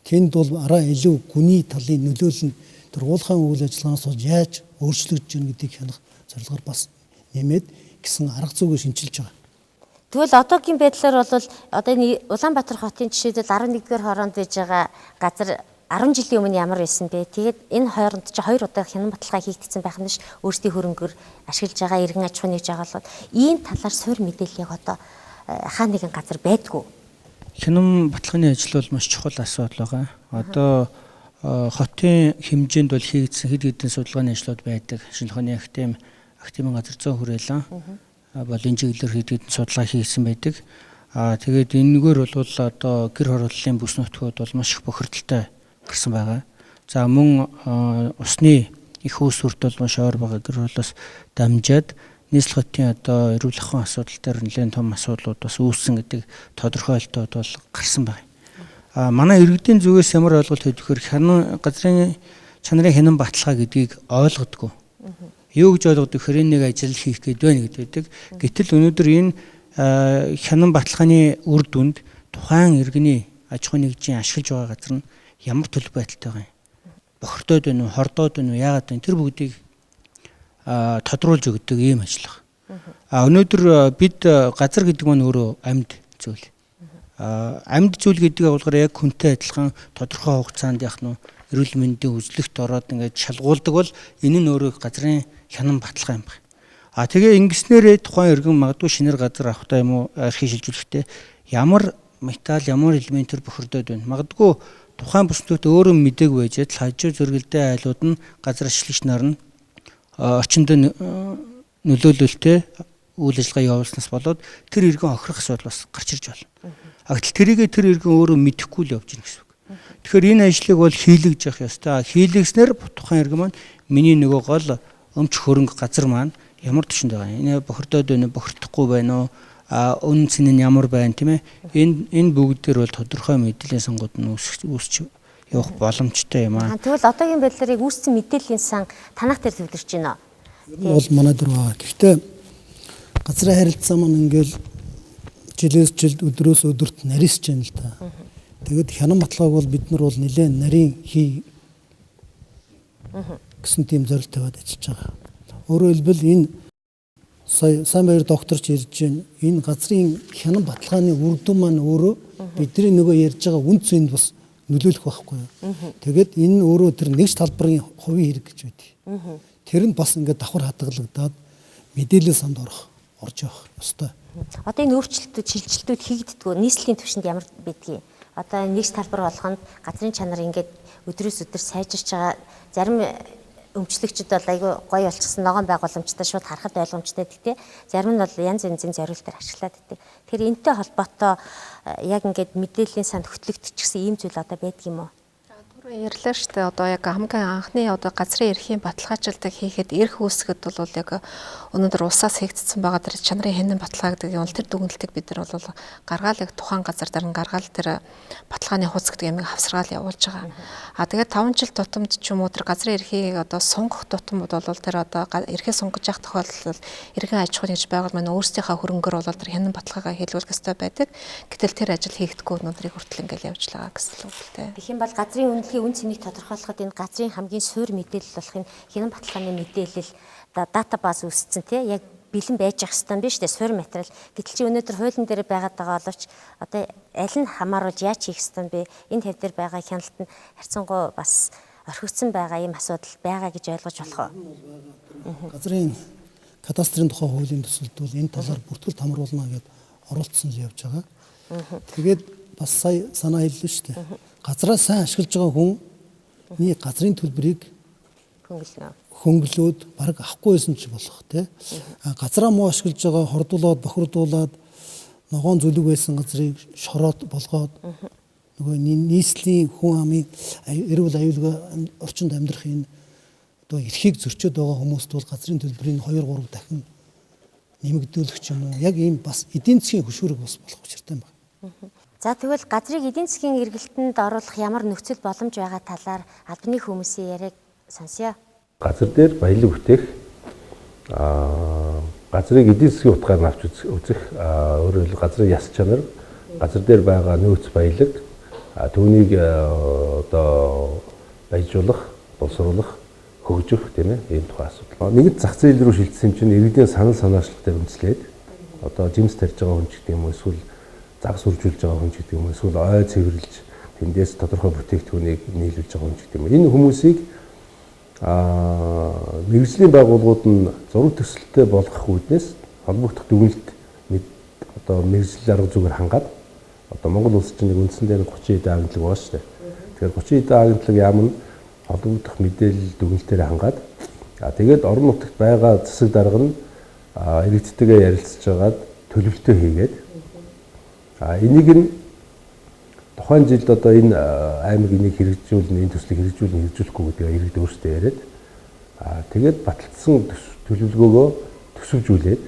тэнд бол арай илүү гүний талын нөлөөлөл нь тэр уулхайн үйл ажиллагаанаас болж яаж өөрчлөгдөж байна гэдгийг хянах зорилгоор бас нэмээд гэсэн арга зүгээ шинчилж байгаа. Тэгвэл одоогийн байдлаар бол одоо энэ Улаанбаатар хотын жишээлбэл 11-р хороонд байж байгаа газар 10 жилийн өмнө ямар байсан бэ? Тэгээд энэ хооронд чи 2 удаа хянан баталгаа хийгдсэн байх нь ш өөрсдийн хөрөнгөөр ашиглаж байгаа иргэн аж ахуйн нэгж байгууллагууд ийм талаар суурь мэдээлэл яг одоо хаа нэгэн газар байдгүй. Хянан баталгааны ажил бол маш чухал асуудал байгаа. Одоо хотын хэмжээнд бол хийгдсэн хэд хэдэн судалгааны ажлууд байдаг. Шинжилгээний академийн газар зүйн хүрээлэн бол энэ чиглэлээр хэд хэдэн судалгаа хийгдсэн байдаг. Тэгээд энэгээр бол одоо гэр хорооллын бүс нутгууд бол маш их бохирдолтой гарсан байгаа. За мөн усны их үүсвэрт бол маш ойр байгаа гэр хорооллоос дамжаад нийслэл хотын одоо эрүүл ахуйн асуудал дээр нэлээд том асуудлууд бас үүссэн гэдэг тодорхойлолтууд бол гарсан байна. Манай иргэдийн зүгээс ямар ойлголт өгөх вэ? Хянан газрын чанарын хянан баталгаа гэдгийг ойлгодгоо. Юу гэж ойлгодог гэхээр энэ нэг ажил хийх гээд байна гэдэг байдаг. Гэтэл өнөөдөр энэ хянан баталгааны үр дүнд тухайн иргэний аж ахуйн нэгжийн ашиглаж байгаа газар нь ямар төлөв байдалтай байгаа юм? Бохирдоод байна уу, хордоод байна уу, яагаад байна? Тэр бүгдийг тодруулж өгдөг ийм ажил байна. Өнөөдөр бид газар гэдэг маань өөрөө амьд зүйл. Амьд зүйл гэдэг агуулгаар яг хүнтэй адилхан тодорхой хугацаанд яг нь эрүүл мэндийн үзлэгт ороод ингээд шалгуулдаг бол энэ нь өөрөө газрын хянан баталгаа юм байна. Тэгээ ингэснээрээ тухайн иргэн магадгүй шинээр газар авахтаа юм уу архи шилжүүлэхдээ ямар металл, ямар элементээр бохирдоод байна. Магадгүй тухайн бүс нутагт өөрөө мдээгүй байж л хажуу зэрэгэлдээ айлууд нь газар ашиглагч нар нь орчинд нөлөөлөлтэй үйл ажиллагаа явуулснаас болоод тэр иргэн хохирох асуудал бас гарч ирж байна. Гэтэл тэрийгээ тэр иргэн өөрөө мэдэхгүй л явж байна гэсэн үг. Тэгэхээр энэ ажлыг бол хийлгэж явах ёстой. Хийлгэснээр тухайн иргэн маань миний нөгөө гол өмч хөрөнгө газар маань ямар түвшинд байгаа юм. Энэ бохирдоод байна уу, бохирдохгүй байна уу, үн цэн нь ямар байна, тийм ээ. Энэ бүгд дээр бол тодорхой мэдээллийн сангууд нь үүсч явах боломжтой юм аа. Тэгвэл одоогийн байдлаар яг үүссэн мэдээллийн сан танах дээр төвлөрч байна уу? Ер нь бол манай дээр байгаа. Гэхдээ газрын харилцаа маань ингээл жилээс жилд, өдрөөс өдөрт нарийсч байна л да. Тэгээд хянан баталгааг бол бид нар бол нэлээд нарийн хий гэсэн тийм зорилт тавиад ажиллаж байгаа. Өөрөөр хэлбэл энэ сая сайн баяр докторч ярьж байна. Энэ газрын хянан баталгааны үр дүн маань өөрөө бидний нөгөө ярьж байгаа үн цэнд бас нөлөөлөх байхгүй юу. Тэгээд энэ нь өөрөө тэр нэгж талбарын хувийн хэрэг гэж байдаг. Тэр нь бас ингээд давхар хадгалагдаад мэдээлэл санд орж явах ёстой. Одоо энэ өөрчлөлтүүд, шилжилтүүд хийгддэггүй нийслэлийн түвшинд ямар байдгийг? Одоо нэгж талбар болгонд газрын чанар ингээд өдрөөс өдөр сайжирч байгаа. Зарим өмчлөгчд бол айгүй гоё болчихсон ногоон байгууламжтай шууд харахад ойлгомжтой. Гэхдээ зарим нь бол янз янзын зориултаар ашиглаад байдаг. Тэгэхээр энэтэй холбоотой яг ингээд мэдээллийн санд хөтлөгдчихсэн ийм зүйл одоо байдаг юм уу? Ярьлаа шүү дээ. Одоо яг хамгийн анхны одоо газрын эрхийн баталгаажуулалтыг хийхэд эрх үүсгэхэд бол яг өнөөдөр улсаас хийгдсэн байгаа тэр чанарын хянан баталгаа гэдэг юм бол тэр дүгнэлтийг бид нар бол гаргаал яг тухайн газар дээр нь гаргаал тэр баталгааны хуудас гэдэг юмыг хавсаргаал явуулж байгаа. А тэгээд 5 жил тутамд ч юм уу тэр газрын эрхийг одоо сунгах тутамд бол тэр одоо эрхээ сунгаж явах тохиолдолд эрхэн аж ахуйн гэж байгуул маань өөрсдийнхөө хөрөнгөөр бол тэр хянан баталгаагаа хийлгүүлэх ёстой байдаг. Гэтэл тэр ажил хийгдэхгүй өнөөдрийг хүртэл ингээл явж байгаа гэсэн үг л дээ. Тэгэх юм бол газрын үнэлгээ үн цэнийг тодорхойлоход энэ газрын хамгийн суурь мэдээлэл болох энэ хянан баталгааны мэдээлэл датабаз үүссэн тий яг бэлэн байж ах хэвээр биш үү суурь материал. Гэтэл чи өнөөдөр хуулийн дээр байгаад байгаа боловч одоо аль нь хамааруулж яаж хийх хэвээр бэ? Энэ хэв дээр байгаа хяналт нь харьцангуй бас орхигдсон байгаа ийм асуудал байгаа гэж ойлгож болох уу? Газрын кадастрын тухай хуулийн төсөлд бол энэ талаар бүртгэл хамруулна гэдээ оролцсон л явж байгаа. Тэгээд бас сая санаа хэллээ шүү дээ. Газраа сайн ашиглаж байгаа хүний газрын төлбөрийг хөнгөлөөд бараг авахгүй байсан ч болох тий. Газраа муу ашиглаж байгаа хордуулаад бохирдуулаад ногоон зүлэг байсан газрыг шороод болгоод нөгөө нийслэлийн хүн амын эрүүл аюулгүй орчинд амьдрах энэ одоо эрхийг зөрчөөд байгаа хүмүүст бол газрын төлбөрийг 2-3 дахин нэмэгдүүлэх ч юм уу яг ийм бас эдийн засгийн хөшүүрэг бас болох учиртай юм байна. За тэгвэл газрыг эдийн засгийн эргэлтэнд оруулах ямар нөхцөл боломж байгаа талаар албаны хүмүүсийн яриаг сонсъё. Газар дээр баялаг бүтээх, газрыг эдийн засгийн утгаар нь авч үзэх, өөрөөр хэлбэл газрын яс чанар, газар дээр байгаа нөөц баялаг, түүнийг одоо баяжуулах, боловсруулах, хөгжих тийм ийм тухай асуудал. Нэгд зах зээл рүү шилжсэн чинь иргэдийн санал санаачлал дээр үндэслээд одоо жимс тарьж байгаа хүн ч гэдэг юм уу эсвэл загас үржүүлж байгаа хүн ч гэдэг юм уу эсвэл ой цэвэрлж тэндээс тодорхой бүтээгдэхүүнийг нийлүүлж байгаа хүн ч гэдэг юм уу. Энэ хүмүүсийг мэргэжлийн байгууллагууд нь зураг төсөлттэй болгох үүднээс холбогдох дүгнэлт одоо мэргэжил арга зүгээр хангаад одоо Монгол улс чинь нэг үндсэндээ 30 хэдэн агентлаг байгаа шүү дээ. Тэгэхээр 30 хэдэн агентлаг яам нь холбогдох мэдээлэл дүгнэлтээр хангаад тэгээд орон нутагт байгаа засаг дарга нь иргэдтэйгээ ярилцж байгаад төлөвлөлтөө хийгээд энийг нь тухайн жилд одоо энэ аймаг энийг хэрэгжүүлнэ, энэ төслийг хэрэгжүүлнэ, хэрэгжүүлэхгүй гэдгээ иргэд өөрсдөө яриад тэгээд баталсан төлөвлөгөөгөө төсөвжүүлээд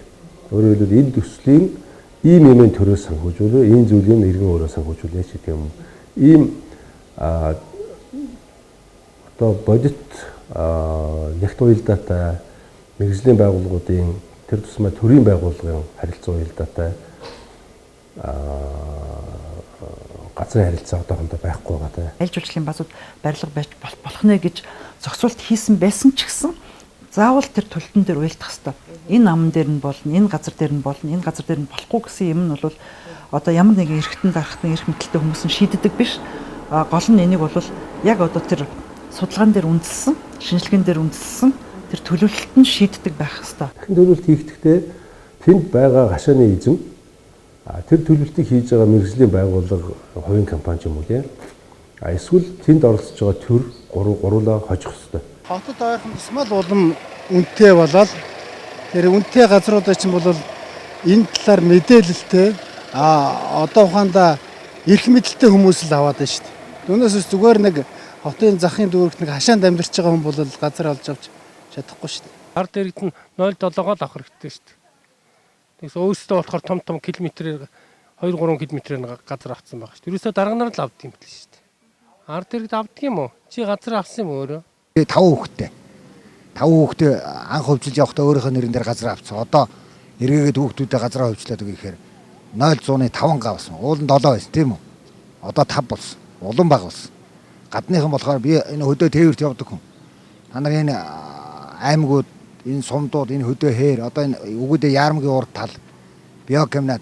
өөрөөр хэлбэл энэ төслийн ийм юмын төрөөс санхүүжүүлээ, ийм зүйлийн иргэн өөрөө санхүүжүүлээ гэдэг юм. Ийм одоо бодит нягт уялдаатай мэргэжлийн байгууллагуудын тэр тусмаа төрийн байгууллагын харилцан уялдаатай газрын харилцаа одоохондоо байхгүй байгаа таа. Аль үйлчлэлийн базууд барилга байж болох нэ гэж зохицуулт хийсэн байсан ч гэсэн заавал тэр төлтөн дээр уялдах хэвээр. Энэ аман дээр нь болно, энэ газар дээр нь болно, энэ газар дээр нь болохгүй гэсэн юм нь бол одоо ямар нэгэн эрхтэн дарахтан эрх мэдэлтэй хүмүүс нь шийддэг биш. Гол нь энийг бол яг одоо тэр судалгаан дээр үндэслэн, шинжилгээнд дээр үндэслэн тэр төлөвлөлт нь шийддэг байх хэвээр. Дахин төлөвлөлт хийхдээ тэнд байгаа гашааны эзэн тэр төлөвлөлтийг хийж байгаа мэргэжлийн байгууллага хувийн компани ч юм уу тийм. Эсвэл тэнд оролцож байгаа төр гурлаа хожих хэвээр. Хотод ойрхон тусмал улам үнэтэй болоод тэр үнэтэй газруудаа чинь бол энэ талаар мэдээлэлтэй одоо ухаандаа эрх мэдэлтэй хүмүүс л аваад байна шүү дээ. Түүнээс зүгээр нэг хотын захын дүүрэгт нэг хашаанд амьдарч байгаа хүн бол газар олж авч чадахгүй шүү дээ. Ард иргэд нь 0.7-оо л авах хэрэгтэй шүү дээ. Тэгээс өөрсдөө болохоор том том километрээр 2-3 километрээр газар авцсан байгаа шүү дээ. Ерөөсөө дарга нар л авд юм бэл шүү дээ. Ард иргэд авдаг юм уу? Чи газар авсан юм өөрөө? 5 хүүхэдтэй. 5 хүүхдээ анх хөвжиж явахдаа өөрийнхөө нэрэн дээр газар авцсан. Одоо эргээгээд хүүхдүүдээ газараа хөвжлээд өгөх гэхээр 0.5 га болсон. Уул нь 7 байсан тийм үү? Одоо 5 болсон. Улам бага болсон. Гадныхан болохоор би энэ хөдөө тээвэрт явдаг хүн. Та нар энэ аймагуд, энэ сумдууд, энэ хөдөө хээр, одоо энэ өгөөдөө яармгийн урд тал биокомнат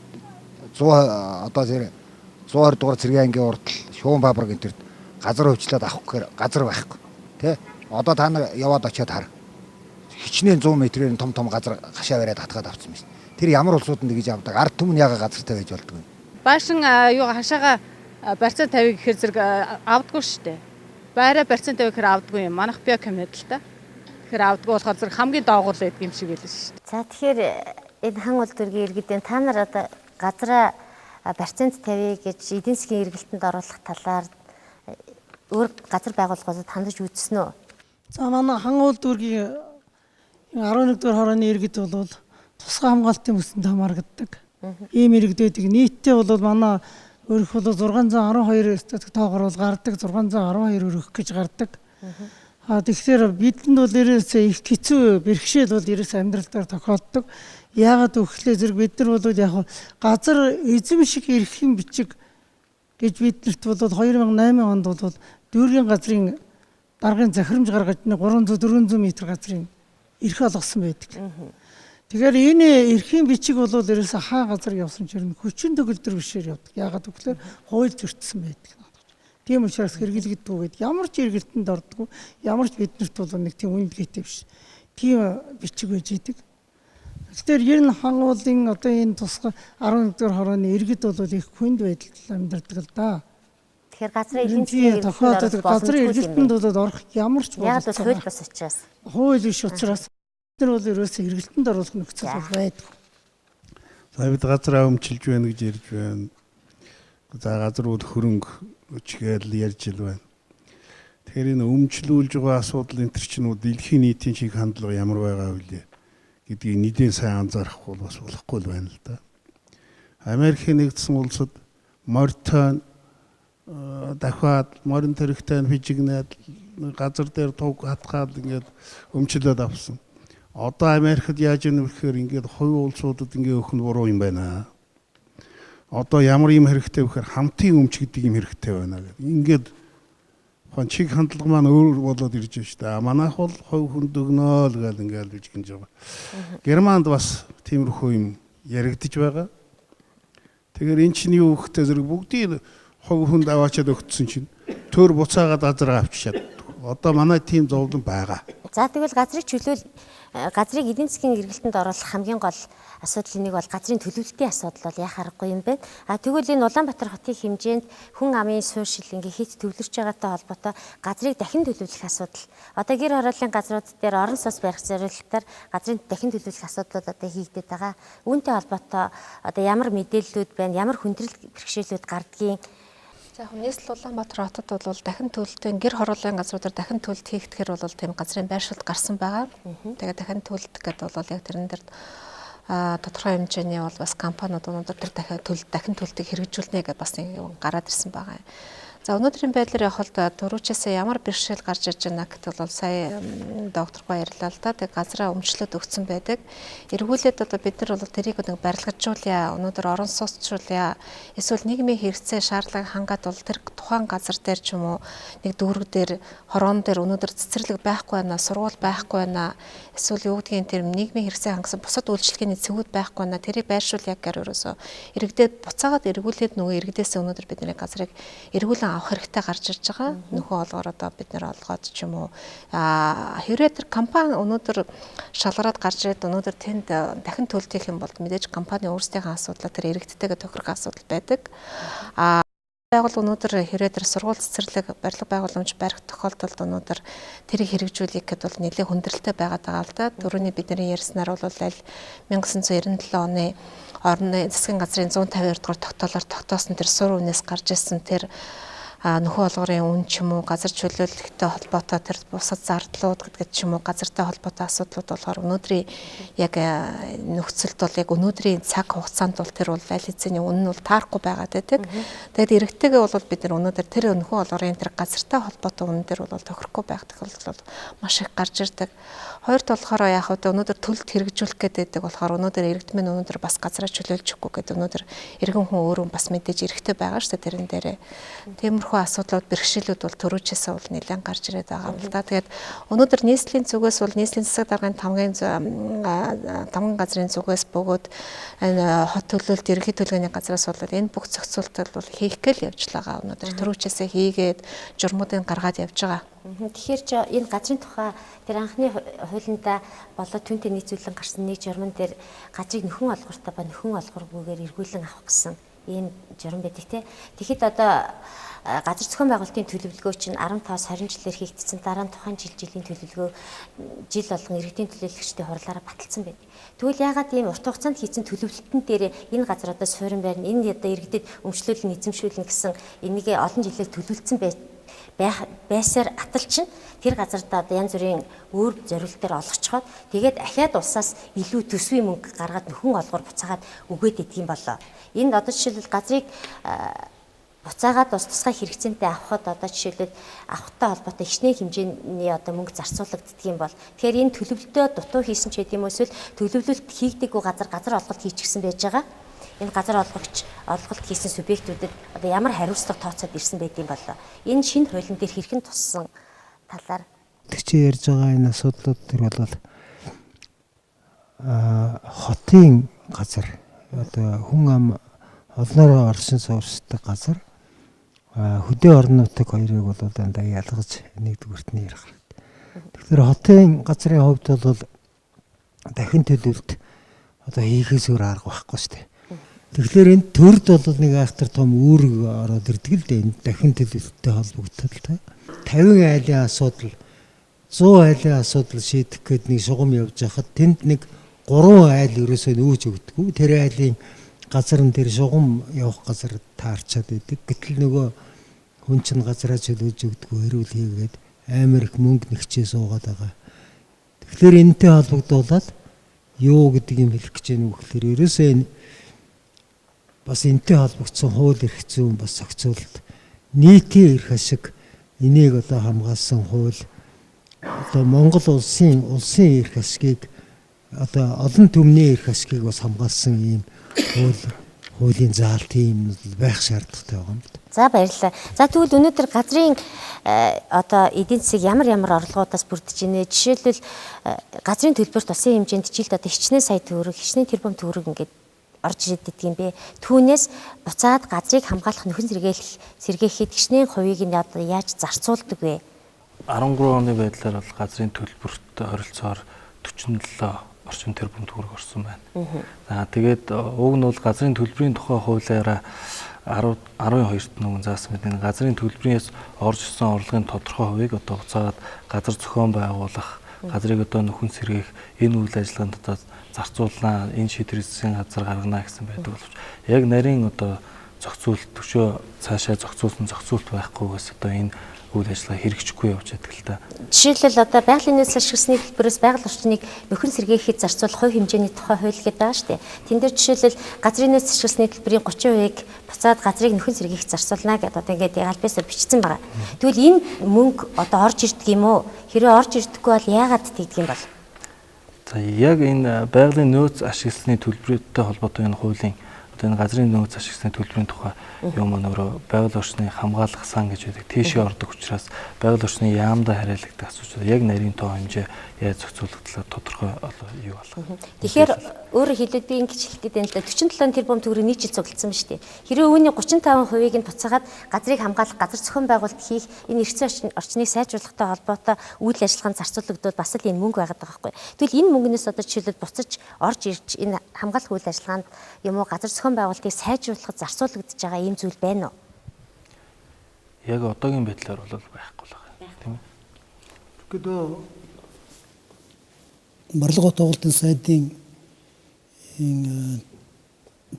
100 одоо тэр 120 дугаар цэргийн ангийн урд тал шуун фабрик энэ төрд газар хөвчлээд авах гэхээр газар байхгүй. Тэ? Одоо та нар яваад очиод хар. Хичнээн 100 метрээр том том газар хашаа бариад хатгаад авсан юм. Тэр ямар улсууд нь тэгж авдаг? Ард түмэн яга газартай байж болдгоо юм. Байшин юу хашаага барьцаа тавья гэхээр зэрэг авдаггүй шүү дээ. Байраа барьцаа тавья гэхээр авдаггүй юм. Манайх биокабинет л та. Тэгэхээр авдаггүй болохоор зэрэг хамгийн доогуур л байдаг юм шиг байлаа шүү дээ. За тэгэхээр энэ хан улдүргийн иргэдийн та нар одоо газраа барьцаанд тавья гэж эдийн засгийн эргэлтэнд оруулах талаар өөр газар байгууллагуудад хандаж үзсэн үү? За манай хан улдүргийн 11 дугаар хорооны иргэд бол тусгай хамгаалтын бүсэнд хамаарагддаг. Ийм иргэд байдаг. Нийтдээ бол манай өрх бол 612 статик тоогоор бол гардаг, 612 өрх гэж гардаг. А тэгэхээр бидэнд бол ерөөсөө их хэцүү бэрхшээл бол ерөөсөө амьдрал дээр тохиолддог. Яагаад гэвэл зэрэг бид нар бол яг газар эзэмших эрхийн бичиг гэж биднэрт бол 2008 онд бол дүүргийн газрын даргын захирамж гаргаж 300 400 м газрын эрх олгосон байдаг. Тэгэхээр энэ эрхийн бичиг бол ерөөсөө хаа газар явсан ч ер нь хүчин төгөлдөр бишээр явдаг. Яагаад гэвэл хууль зөрчсөн байдаг. Тийм учраас хэрэглэгддэг гэдэг ямар ч эргэлтэнд ордоггүй, ямар ч биднэрт бол нэг тийм үнэлгээтэй биш. Тийм бичиг байж идэг. Тэгэхээр ер нь хан уулын одоо энэ тусгай 11 дугаар хорооны иргэд бол их хүнд байдалд амьдардаг л да. Тэгэхээр газрын эдийн засгийн тохиолдолд газрын эргэлтэнд бол орох ямар ч бололцоо. Яг хууль бус учраас. Хууль биш учраас бид нар бол ерөөсөө эргэлтэнд оруулах нөхцөл бол байдаг. За бид газраа өмчилж байна гэж ярьж байна. За газар үл хөрөнгө өчгээл ярьж ил байна. Тэгэхээр энэ өмчлүүлж байгаа асуудал энэ төр чинь дэлхийн нийтийн чиг хандлага ямар байгаа вэ гэдгийг нэгэн сайн анзаарахгүй бас болохгүй л байна л да. Америкийн нэгдсэн улсад морьтой дахиад морин тэрэгтэй хижигнээд газар дээр туг хатгаад ингээд өмчлөөд авсан. Одоо Америкт яаж юм гэхээр ингээд хувь улсуудад ингээд өгөх нь буруу юм байна. Одоо ямар юм хэрэгтэй вэ гэхээр хамтын өмч гэдэг юм хэрэгтэй байна гэдэг. Ингээд чиг хандлага маань өөр болоод ирж байна шүү дээ. Манайх бол хувь хүнд өгнө л гэл ингээл бижгэнж байгаа. Германд бас тиймэрхүү юм яригдж байгаа. Тэгэхээр эн чинь юу гэхтэй зэрэг бүгдийг хувь хүнд аваачаад өгсөн чинь төр буцаагаад газар авчиад. Одоо манай тийм зовлон байгаа. За тэгвэл газрыг чөлөөл газрыг эдийн засгийн эргэлтэнд оруулах хамгийн гол асуудлын нэг бол газрын төлөвлөлтийн асуудал бол яах аргагүй юм бэ? А тэгвэл энэ Улаанбаатар хотын хэмжээнд хүн амын суурьшил ингээ хит төвлөрч байгаатай холбоотой газрыг дахин төлөвлөх асуудал. Одоо гэр хорооллын газрууд дээр орон сууц барих зорилгоор газрын дахин төлөвлөх асуудлууд одоо хийгдээд байгаа. Үүнтэй холбоотой одоо ямар мэдээллүүд байна, ямар хүндрэл бэрхшээлүүд гардгийг. За нийслэл Улаанбаатар хотод бол дахин төлөлтийн гэр хорооллын газруудаар дахин төлөлт хийгдэхээр бол тийм газрын байршилд гарсан байгаа. Тэгээд дахин төлөлт гэдэг бол яг тэрэн дээр тодорхой хэмжээний бол бас компаниуд өнөөдөр тэр дахин төлөлтийг хэрэгжүүлнэ гэдээ бас нэг юм гараад ирсэн байгаа юм. За өнөөдрийн байдлаар явхад түрүүчээсээ ямар бэрхшээл гарч ирж байна гэдэг бол сая доктор гоо ярьлаа л да. Тэг газраа өмчлөөд өгсөн байдаг. Эргүүлээд одоо бид нар бол тэрийг нэг барилгажуулъя, өнөөдөр орон сууцчуулъя. Эсвэл нийгмийн хэрэгцээ шаардлага хангаад бол тэр тухайн газар дээр ч юм уу нэг дүүрэг дээр хорон дээр өнөөдөр цэцэрлэг байхгүй байна, сургууль байхгүй байна. Эсвэл юу гэдгийг тэр нийгмийн хэрэгцээ хангасан бусад үйлчилгээний цэгүүд байхгүй байна. Тэрийг байршуулъя гэхээр ерөөсөө иргэдээ буцаагаад эргүүлээд нөгөө иргэдээсээ өнөөдөр бидний газрыг эргүүлэн авах хэрэгтэй гарч ирж байгаа. Нөхөө олгоор одоо бид нэр олгоод ч юм уу хэрвээ тэр компани өнөөдөр шалгараад гарч ирээд өнөөдөр тэнд дахин төлөлт хийх юм бол мэдээж компани өөрсдийнхээ асуудлаа тэр иргэдтэйгээ тохирох асуудал байдаг. Байгуул өнөөдөр хэрвээ тэр сургууль цэцэрлэг барилга байгууламж барих тохиолдолд өнөөдөр тэрийг хэрэгжүүлэх гэхэд бол нэлээд хүндрэлтэй байгаад байгаа л да. Түрүүний бидний ярьснаар бол аль 1997 оны орны засгийн газрын 152 дугаар тогтоолоор тогтоосон тэр сур үнээс гарч ирсэн тэр нөхөө олгорын үн ч юм уу газар чөлөөлөлттэй холбоотой тэр бусад зардлууд гэдэг ч юм уу газартай холбоотой асуудлууд болохоор өнөөдрийн яг нөхцөлд бол яг өнөөдрийн цаг хугацаанд бол тэр бол аль хэзээний үн нь бол таарахгүй байгаа гэдэг. Тэгээд иргэдтэйгээ бол бид нар өнөөдөр тэр нөхөө олгорын тэр газартай холбоотой үн дээр бол тохирохгүй байх тохиолдол бол маш их гарч ирдэг. Хоёрт болохоор яг хөө өнөөдөр төлөлт хэрэгжүүлэх гэдэг болохоор өнөөдөр иргэд минь өнөөдөр бас газраа чөлөөлж өгөхгүй гэдэг өнөөдөр иргэн хүн өөрөө бас мэдээж эрхтэй байгаа шүү дээ тэрэн дээрээ. Тиймэрхүү Тиймэрхүү асуудлууд бэрхшээлүүд бол төрүүчээсээ бол нэлээд гарч ирээд байгаа юм л да. Тэгээд өнөөдөр нийслэлийн зүгээс бол нийслэлийн засаг даргын тамгын тамган газрын зүгээс бөгөөд энэ хот төлөөлөлт ерөнхий төлөвлөгөөний газраас бол энэ бүх зохицуултыг бол хийх гээл явж л байгаа. Өнөөдөр төрүүчээсээ хийгээд журмуудыг гаргаад явж байгаа. Тэгэхээр ч энэ газрын тухай тэр анхны хуулиндаа болоод түүнтэй нийцүүлэн гарсан нэг журман дээр газрыг нөхөн олгортой ба нөхөн олгоргүйгээр эргүүлэн авах гэсэн ийм журам байдаг те. Тэгэхэд одоо газар зохион байгуулалтын төлөвлөгөө чинь 15-аас 20 жилээр хийгдсэн, дараа нь тухайн жил жилийн төлөвлөгөө жил болгон иргэдийн төлөөлөгчдийн хурлаараа баталсан байдаг. Тэгвэл яагаад ийм урт хугацаанд хийсэн төлөвлөлтөн дээр энэ газар одоо суурин байрна, энэ одоо иргэдэд өмчлүүлэн эзэмшүүлнэ гэсэн энийг олон жилээр төлөвлөсөн байсаар атал чинь тэр газардаа одоо янз бүрийн өөр зорилтоор олгочхоод тэгээд ахиад улсаас илүү төсвийн мөнгө гаргаад нөхөн олгоор буцаагаад өгөөд идэх юм болоо. Энд одоо жишээлбэл газрыг буцаагаад бас тусгай хэрэгцээнтэй авахд одоо жишээлбэл авахтай холбоотой хичнээн хэмжээний одоо мөнгө зарцуулагддаг юм бол тэгэхээр энэ төлөвлөлтөө дутуу хийсэн ч гэдэм үү эсвэл төлөвлөлт хийгдээгүй газар газар олголт хийчихсэн байж байгаа. Энэ газар олгогч олголт хийсэн субъектүүдэд одоо ямар хариуцлага тооцоод ирсэн байд юм болоо. Энэ шинэ хуулийн дээр хэрхэн туссан талаар Тэг чи ярьж байгаа энэ асуудлууд төр бол хотын газар одоо хүн ам олноороо оршин суурьшдаг газар хөдөө орон нутаг хоёрыг бол дандаа ялгаж нэгдүгüрт нь ярих хэрэгтэй. Тэгэхээр хотын газрын хувьд бол дахин төлөвлөлт одоо хийхээс өөр арга байхгүй шүү дээ. Тэгэхээр энэ төрд бол нэг айхтар том үүрэг ороод ирдэг л дээ. Энэ дахин төлөвлөлттэй холбогдол та. 50 айлын асуудал 100 айлын асуудал шийдэх гээд нэг шугам явж байхад тэнд нэг 3 айл ерөөсөө нүүж өгдөггүй. Тэр айлын газар нь тэр шугам явах газар таарчаад байдаг. Гэтэл нөгөө хүн чинь газараа чөлөөж өгдөггүй, хэрүүл хийгээд амар их мөнгө нэгчээ суугаад байгаа. Тэгэхээр энэтэй холбогдуулаад юу гэдэг юм хэлэх гэж байна вэ гэхээр ерөөсөө энэ бас энэтэй холбогдсон хууль эрх зүйн бас зохицуулалт нийтийн эрх ашиг энийг одоо хамгаалсан хууль одоо Монгол улсын эрх ашигыг одоо олон түмний эрх ашигыг бас хамгаалсан ийм хуулийн заалт ийм байх шаардлагатай байгаа юм л да. За баярлалаа. За тэгвэл өнөөдөр газрын одоо эдийн засаг ямар ямар орлогоудаас бүрдэж байна вэ? Жишээлбэл газрын төлбөрт улсын хэмжээнд жилд одоо хичнээн сая төгрөг, хичнээн тэрбум төгрөг ингээд орж ирээд идэх юм бэ? Түүнээс буцаад газрыг хамгаалах нөхөн сэргээхэд хичнээн хувийг нь одоо яаж зарцуулдаг вэ? 13 оны байдлаар бол газрын төлбөрт ойролцоогоор 47 орчим тэрбум төгрөг орсон байна. За тэгээд уг нь бол газрын төлбөрийн тухай хуулиараа 10.2-т нүгэн заасан мэт энэ газрын төлбөрөөс орж ирсэн орлогын тодорхой хувийг одоо буцаагаад газар зохион байгуулах, газрыг одоо нөхөн сэргээх энэ үйл ажиллагаанд одоо зарцуулнаа, энэ шийдвэр засгийн газар гаргана гэсэн байдаг боловч яг нарийн одоо зохицуулт төшөө цаашаа зохицуулсан зохицуулт байхгүйгээс одоо энэ үйл ажиллагаа хэрэгжихгүй явж байдаг л та. Жишээлбэл одоо байгалийн нөөц ашигласны төлбөрөөс байгаль орчныг нөхөн сэргээхэд зарцуулах хувь хэмжээний тухай хууль гэдэг байгаа шүү дээ. Тэн дээр жишээлбэл газрын нөөц ашигласны төлбөрийн 30%-ийг буцаад газрыг нөхөн сэргээхэд зарцуулна гэдээ одоо ингээд аль биесээр бичсэн байгаа. Тэгвэл энэ мөнгө одоо орж ирдэг юм уу? Хэрвээ орж ирдэггүй бол яагаад тэгдэг юм бол? За яг энэ байгалийн нөөц ашигласны төлбөртэй холбоотой энэ хуулийн одоо энэ газрын нөөц ашигласны төлбөрийн тухай юм өөрөө байгаль орчныг хамгаалах сан гэж байдаг. Тийшээ ордог учраас байгаль орчны яамдаа хариалагдах асуудал яг нарийн тоо хэмжээ яаж зохицуулах талаар тодорхой одоо юу болох. Тэгэхээр өөрөөр хэлбэл би ингэж хэлэх гээд байна л да. 47 тэрбум төгрөг нийт жил цуглдсан ба шүү дээ. Хэрвээ үүний 35%-ийг нь буцаагаад газрыг хамгаалах, газар зохион байгуулалт хийх энэ эрх зүйн орчныг сайжруулахтай холбоотой үйл ажиллагаанд зарцуулагдвал бас л энэ мөнгө байгаад байгаа байхгүй. Тэгвэл энэ мөнгнөөс одоо жишээлбэл буцаж орж ирж энэ хамгаалах үйл ажиллагаанд юм уу газар зохион байгуулалтыг сайжруулахад зарцуулагдаж байгаа ийм зүйл байна уу? Яг одоогийн байдлаар бол байхгүй л байна, тийм ээ. Тэгэхэд Барилга тоглолтын сайдын энэ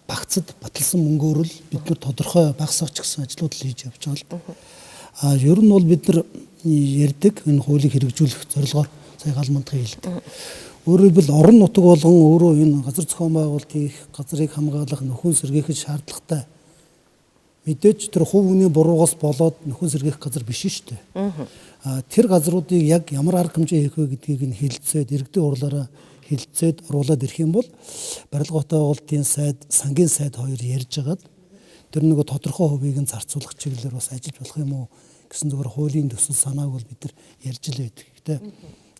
багцад баталсан мөнгөөр л бид нар тодорхой багасгах гэсэн ажлууд л хийж явж байгаа л да. А ер нь бол бид нар ярьдаг энэ хуулийг хэрэгжүүлэх зорилгоор сая гал мандахыг хэлдэг. Өөрөөр хэлбэл орон нутаг болгон өөрөө энэ газар зохион байгуулалт хийх, газрыг хамгаалах, нөхөн сэргээхэд шаардлагатай. Мэдээж тэр хувь хүний буруугаас болоод нөхөн сэргээх газар биш шүү дээ. А тэр газруудыг яг ямар арга хэмжээ хийх вэ гэдгийг нь хэлэлцээд, иргэдийн хурлаараа хэлэлцээд оруулаад ирэх юм бол барилга байгуулалтын сайд, сангийн сайд хоёр ярьж хагаад Тэр нөгөө тодорхой хувийг нь зарцуулах чиглэлээр бас ажиллаж болох юм уу гэсэн зүгээр хуулийн төсөл санааг бол бид нар ярьж л байдаг. Гэтэ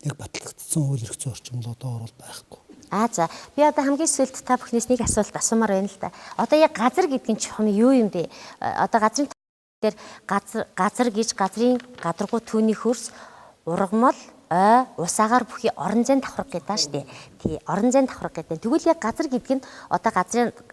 яг батлагдсан хууль эрх зүйн орчин бол одоогор бол байхгүй. Аа за, би одоо хамгийн сүүлд та бүхнээс нэг асуулт асуумаар байна л да. Одоо яг газар гэдэг нь чухам юу юм бэ? Одоо газрын дээр газар гэж газрын гадаргуу түүний хөрс, ургамал, ой, ус агаар бүхий орон зайн давхарга гэдэг шүү дээ. Тий, орон зайн давхарга гэдэг. Тэгвэл яг газар гэдэг нь одоо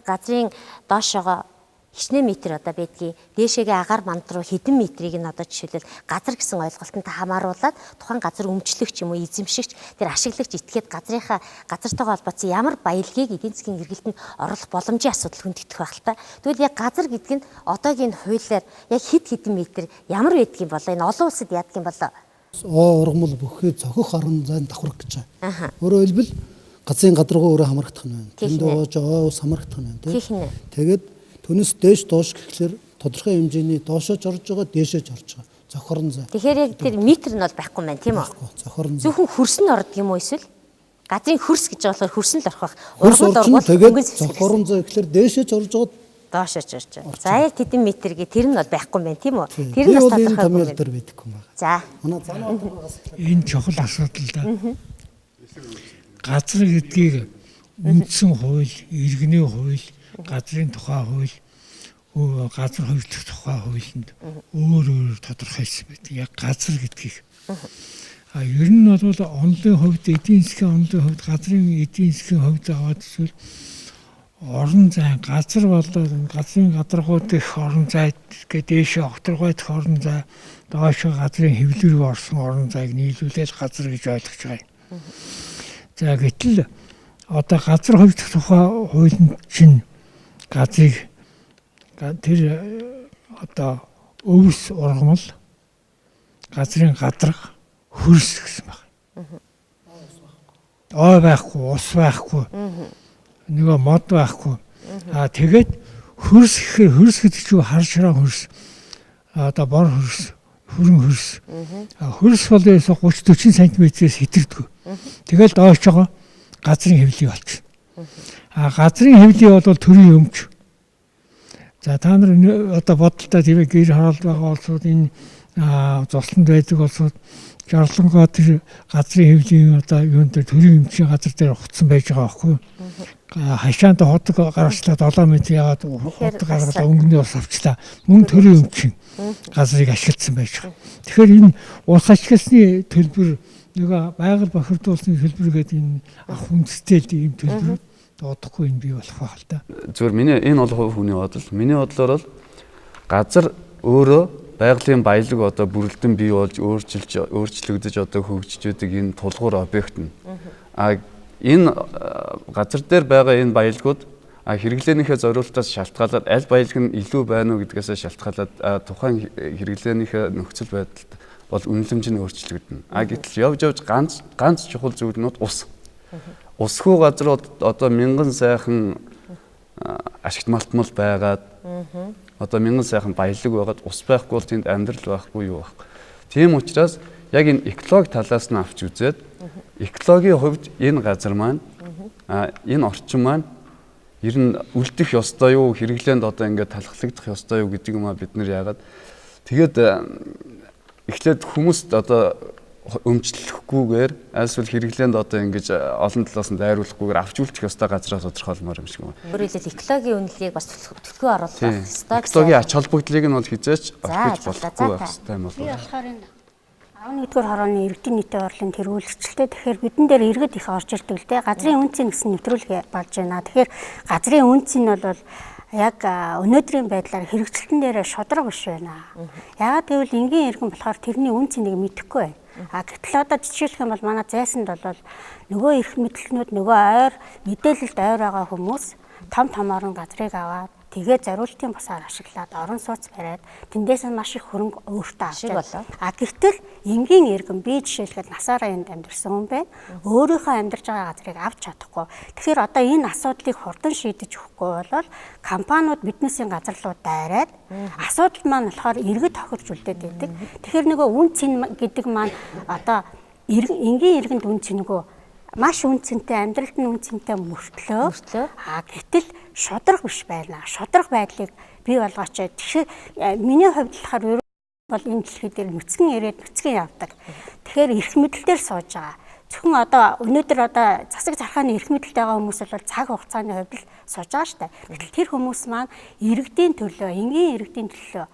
газрын доошоогоо хичнээн метр одоо байдгийг, дээшээгээ агаар манд руу хэдэн метрийг нь одоо жишээлбэл газар гэсэн ойлголтод хамааруулаад тухайн газар өмчлөгч юм уу эзэмшигч тэр ашиглагч этгээд газрынхаа газартайгаа холбоотой ямар баялагийг эдийн засгийн эргэлтэнд оруулах боломжийн асуудал хүндэгдэх байх л та. Тэгвэл яг газар гэдэг нь одоогийн хуулиар яг хэд хэдэн метр ямар байдгийг болоо, энэ олон улсад яадаг юм болоо? Ургамал бүхий цохих орон зайн давхарга гэж байна. Өөрөөр хэлбэл газрын гадаргуу өөрөө хамрагдах нь байна. Тэнд ууж ой ус хамрагдах нь байна, тийм. Тэгээд түүнээс дээш доош гэхлээр тодорхой хэмжээний доошоож орж байгаа, дээшээж орж байгаа. Зохирон зай. Тэгэхээр яг тэр метр нь бол байхгүй юм байна, тийм үү? Зохирон зай. Зөвхөн хөрс нь ордог юм уу эсвэл газрын хөрс гэж болохоор хөрс нь л орох байх. Ургамал тэгээд зохирон зай гэхлээр дээшээж орж байгаа, доошоож орж байгаа. За яг хэдэн метр гэ тэр нь бол байхгүй юм байна, тийм үү? Тэр нь бас тодорхой дээр байдаггүй юм байна. За. Манай занаа байгаас энэ чухал асуудал да. Газар гэдгийг үндсэн хууль, иргэний хууль, газрын тухай хууль, газар хувьчлах тухай хуулинд өөр өөр тодорхойлсон байдаг. Яг газар гэдгийг. А ер нь бол онолын хувьд, эдийн засгийн онолын хувьд, газрын эдийн засгийн хувьд аваад эсвэл орон зай, газар болоод газрын гадаргуу дэх орон зай гэ дээшээ огторгой дэх орон зай, доошоо газрын хэвлэл рүү орсон орон зайг нийлүүлээд газар гэж ойлгож байгаа юм. За гэтэл одоо газар хувьчлах тухай хуулинд чинь газрыг тэр одоо өвс ургамал, газрын гадарга, хөрс гэсэн байна. Ой байхгүй, ус байхгүй, нөгөө мод байхгүй. Аа тэгээд хөрс гэхээр хөрс гэдэг чинь хар шараа хөрс, одоо бор хөрс, хүрэн хөрс. Хөрс бол 30 40 см-ээс хэтэрдэг. Тэгэл доошоогоо газрын хэвлий болчихно. А газрын хэвлий бол төрийн өмч. За та нар одоо бодолтой тийм гэр хороолд байгаа улсууд, энэ зусланд байдаг улсууд жарлангоо тэр газрын хэвлийн одоо юун дээр төрийн өмчийн газар дээр ухтсан байж байгаа байхгүй юу? Хашаанд ходог гаргачлаа 7 м яагаад ходог гаргалаа өнгөний ус авчлаа. Мөн төрийн өмчийн газрыг ашигласан байж байгаа. Тэгэхээр энэ ус ашигласны төлбөр нөгөө байгаль бохирдуулсны төлбөр гэдэг энэ авах үндэстэй л ийм төлбөр удахгүй энэ бий болох байх л та. Зүгээр миний энэ бол хувь хүний бодол. Миний бодлоор бол газар өөрөө байгалийн баялаг одоо бүрэлдэн бий болж өөрчлөгдөж одоо хөгжиж байдаг энэ тулгуур объект нь. А энэ газар дээр байгаа энэ баялагууд хэрэглээнийхээ зориултаас шалтгаалаад аль баялаг нь илүү байна уу гэдгээсээ шалтгаалаад тухайн хэрэглээнийхээ нөхцөл байдалд бол үнэлэмж нь өөрчлөгдөнө. А гэтэл явж явж ганц чухал зүйл нь ус. Усгүй газрууд одоо мянган сайхан ашигт малтмал байгаад одоо мянган сайхан баялаг байгаад ус байхгүй бол тэнд амьдрал байхгүй юу байхгүй. Тийм учраас яг энэ экологи талаас нь авч үзээд экологийн хувьд энэ газар маань энэ орчин маань ер нь үлдэх ёстой юу, хэрэглээнд одоо ингээд талхлагдах ёстой юу гэдэг юм а бид нар яагаад тэгээд эхлээд хүмүүст одоо өмчлөхгүйгээр альсвал хэрэглээнд одоо ингэж олон талаас нь дайруулахгүйгээр авч үлдэх ёстой газраа тодорхойлмоор юм шиг байна. Өөрөөр хэлбэл экологийн үнэлгээг бас түлхүү оруулах ёстой. Экологийн ач холбогдлыг нь бол хизээч орхиж болохгүй байх ёстой юм болов. Би болохоор энэ 11-р хорооны иргэдийн нийтийн орлын тэргүүлэгчлээ. Тэгэхээр бидэн дээр иргэд их орж ирдэг л дээ. Газрын үнцэн гэсэн нэвтрүүлэг болж байна. Тэгэхээр газрын үнцэн нь бол яг өнөөдрийн байдлаар хэрэгжилтэн дээр шударга биш байна. Яагаад гэвэл энгийн иргэн болохоор тэрний үн цэнийг мэдэхгүй байна. А гэтэл одоо жишээлх юм бол манай зайсанд бол нөгөө эрх мэдлэгнүүд нөгөө ойр мэдээлэлд ойр байгаа хүмүүс том томоор нь газрыг аваад тэгээ зориултын бусаар ашиглаад орон сууц бариад тэндээс нь маш их хөрөнгө өөртөө авч байна. А гэтэл энгийн иргэн би жишээлхэд насаараа энд амьдарсан хүн байна. Өөрийнхөө амьдарч байгаа газрыг авч чадахгүй. Тэгэхээр одоо энэ асуудлыг хурдан шийдэж өгөхгүй бол компаниуд биднээсийн газар руу дайраад асуудал маань болохоор иргэд тохирч үлдээд байдаг. Тэгэхээр нөгөө үн цэн гэдэг маань одоо энгийн иргэнд үн цэнгүй маш үн цэнтэй амьдралд нь үн цэнтэй мөртлөө. А гэтэл шударга биш байна. Шударга байдлыг бий болгооч. Тэгэхээр миний хувьд болохоор бол энэ дэлхий дээр нүцгэн ирээд нүцгэн явдаг. Тэгэхээр эрх мэдэл дээр сууж байгаа. Зөвхөн одоо өнөөдөр одоо засаг зархааны эрх мэдэлтэй байгаа хүмүүс бол цаг хугацааны хувьд л сууж байгаа шүү дээ. Гэтэл тэр хүмүүс маань иргэдийн төлөө, энгийн иргэдийн төлөө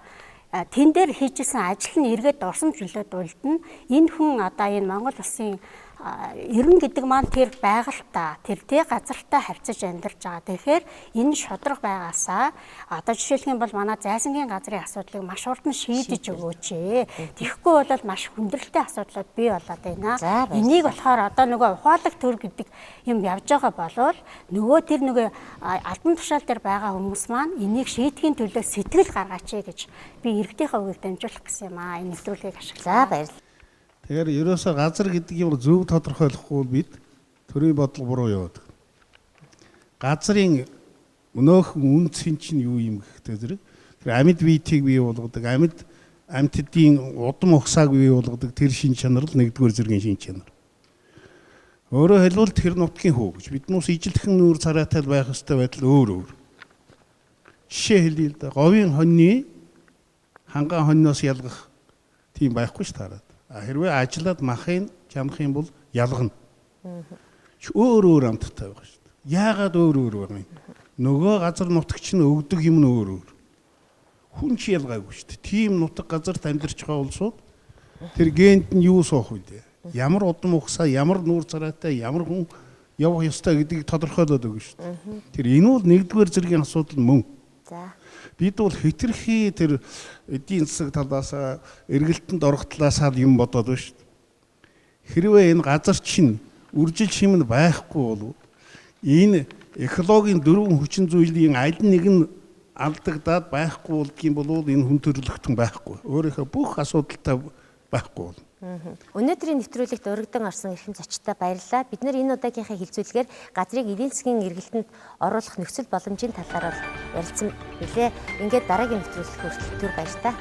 тэн дээр хийжсэн ажил нь эргээд дурсамж нөлөөд үлдэнэ. Энэ хүн одоо энэ Монгол улсын ерөн гэдэг маань тэр байгальтай, тэр тэ газартай харьцаж амьдарч байгаа. Тэгэхээр энэ шударга байгаасаа одоо жишээлх юм бол манай зайсангийн газрын асуудлыг маш хурдан шийдэж өгөөч. Тэгэхгүй бол маш хүндрэлтэй асуудлууд бий болоод байна. Энийг болохоор одоо нөгөө ухаалаг төр гэдэг юм явж байгаа болвол нөгөө тэр нөгөө албан тушаал дээр байгаа хүмүүс маань энийг шийдэхин төлөө сэтгэл гаргаач гэж би иргэдийнхээ үгийг дамжуулах гэсэн юм аа. Энэ нэвтрүүлгийг ашиглаа. За баярлалаа. Тэгэхээр ерөөсөө газар гэдэг юм зөв тодорхойлохгүй бид төрийн бодлого буруу яваад. Газрын өнөөхөн үнцэн чинь юу юм гэхтэй зэрэг тэр амьд биетийг бий болгодог, амьд амьтдын удам угсааг бий болгодог тэр шин чанар л нэгдүгээр зэргийн шин чанар. Өөрөөр хэлбэл тэр нутгийн хүү гэж биднээс ижилхэн нүүр царайтай байх ёстой байдал өөр өөр. Жишээ хэлье л да. Говийн хоньны хангаан хоньноос ялгах тийм байхгүй ш таарад. Хэрвээ ажиллаад махыг чамх юм бол ялгана. Өөр өөр амттай байгаа шүү дээ. Яагаад өөр өөр байгаа юм? Нөгөө газар нутагч нь өгдөг юм нь өөр өөр. Хүн ч ялгаагүй шүү дээ. Тийм нутаг газарт амьдарч байгаа улсууд тэр генд нь юу суух вэ? Ямар удам угсаа, ямар нүүр царайтай, ямар хүн явах ёстой гэдгийг тодорхойлоод өгнө шүү дээ. Тэр энэ бол нэгдүгээр зэргийн асуудал мөн. За. Бид бол хэтэрхий тэр эдийн засаг талаас эргэлтэнд орох талаас юм бодоод байна шүү дээ. Хэрвээ энэ газар чинь үржил шим нь байхгүй бол энэ экологийн дөрвөн хүчин зүйлийн аль нэг нь алдагдаад байхгүй болдгийм бол энэ хүн төрөлхтөн байхгүй. Өөрийнхөө бүх асуудалтай байхгүй болно. Өнөөдрийн нэвтрүүлэгт урагдан орсон эрхэм зочдтой баярлалаа. Бид нар энэ удаагийнхаа хилцүүлгээр газрыг эдийн засгийн эргэлтэнд оруулах нөхцөл боломжийн талаар бол ярилцсан билээ. Ингээд дараагийн нэвтрүүлэг хүртэл түр баяртай.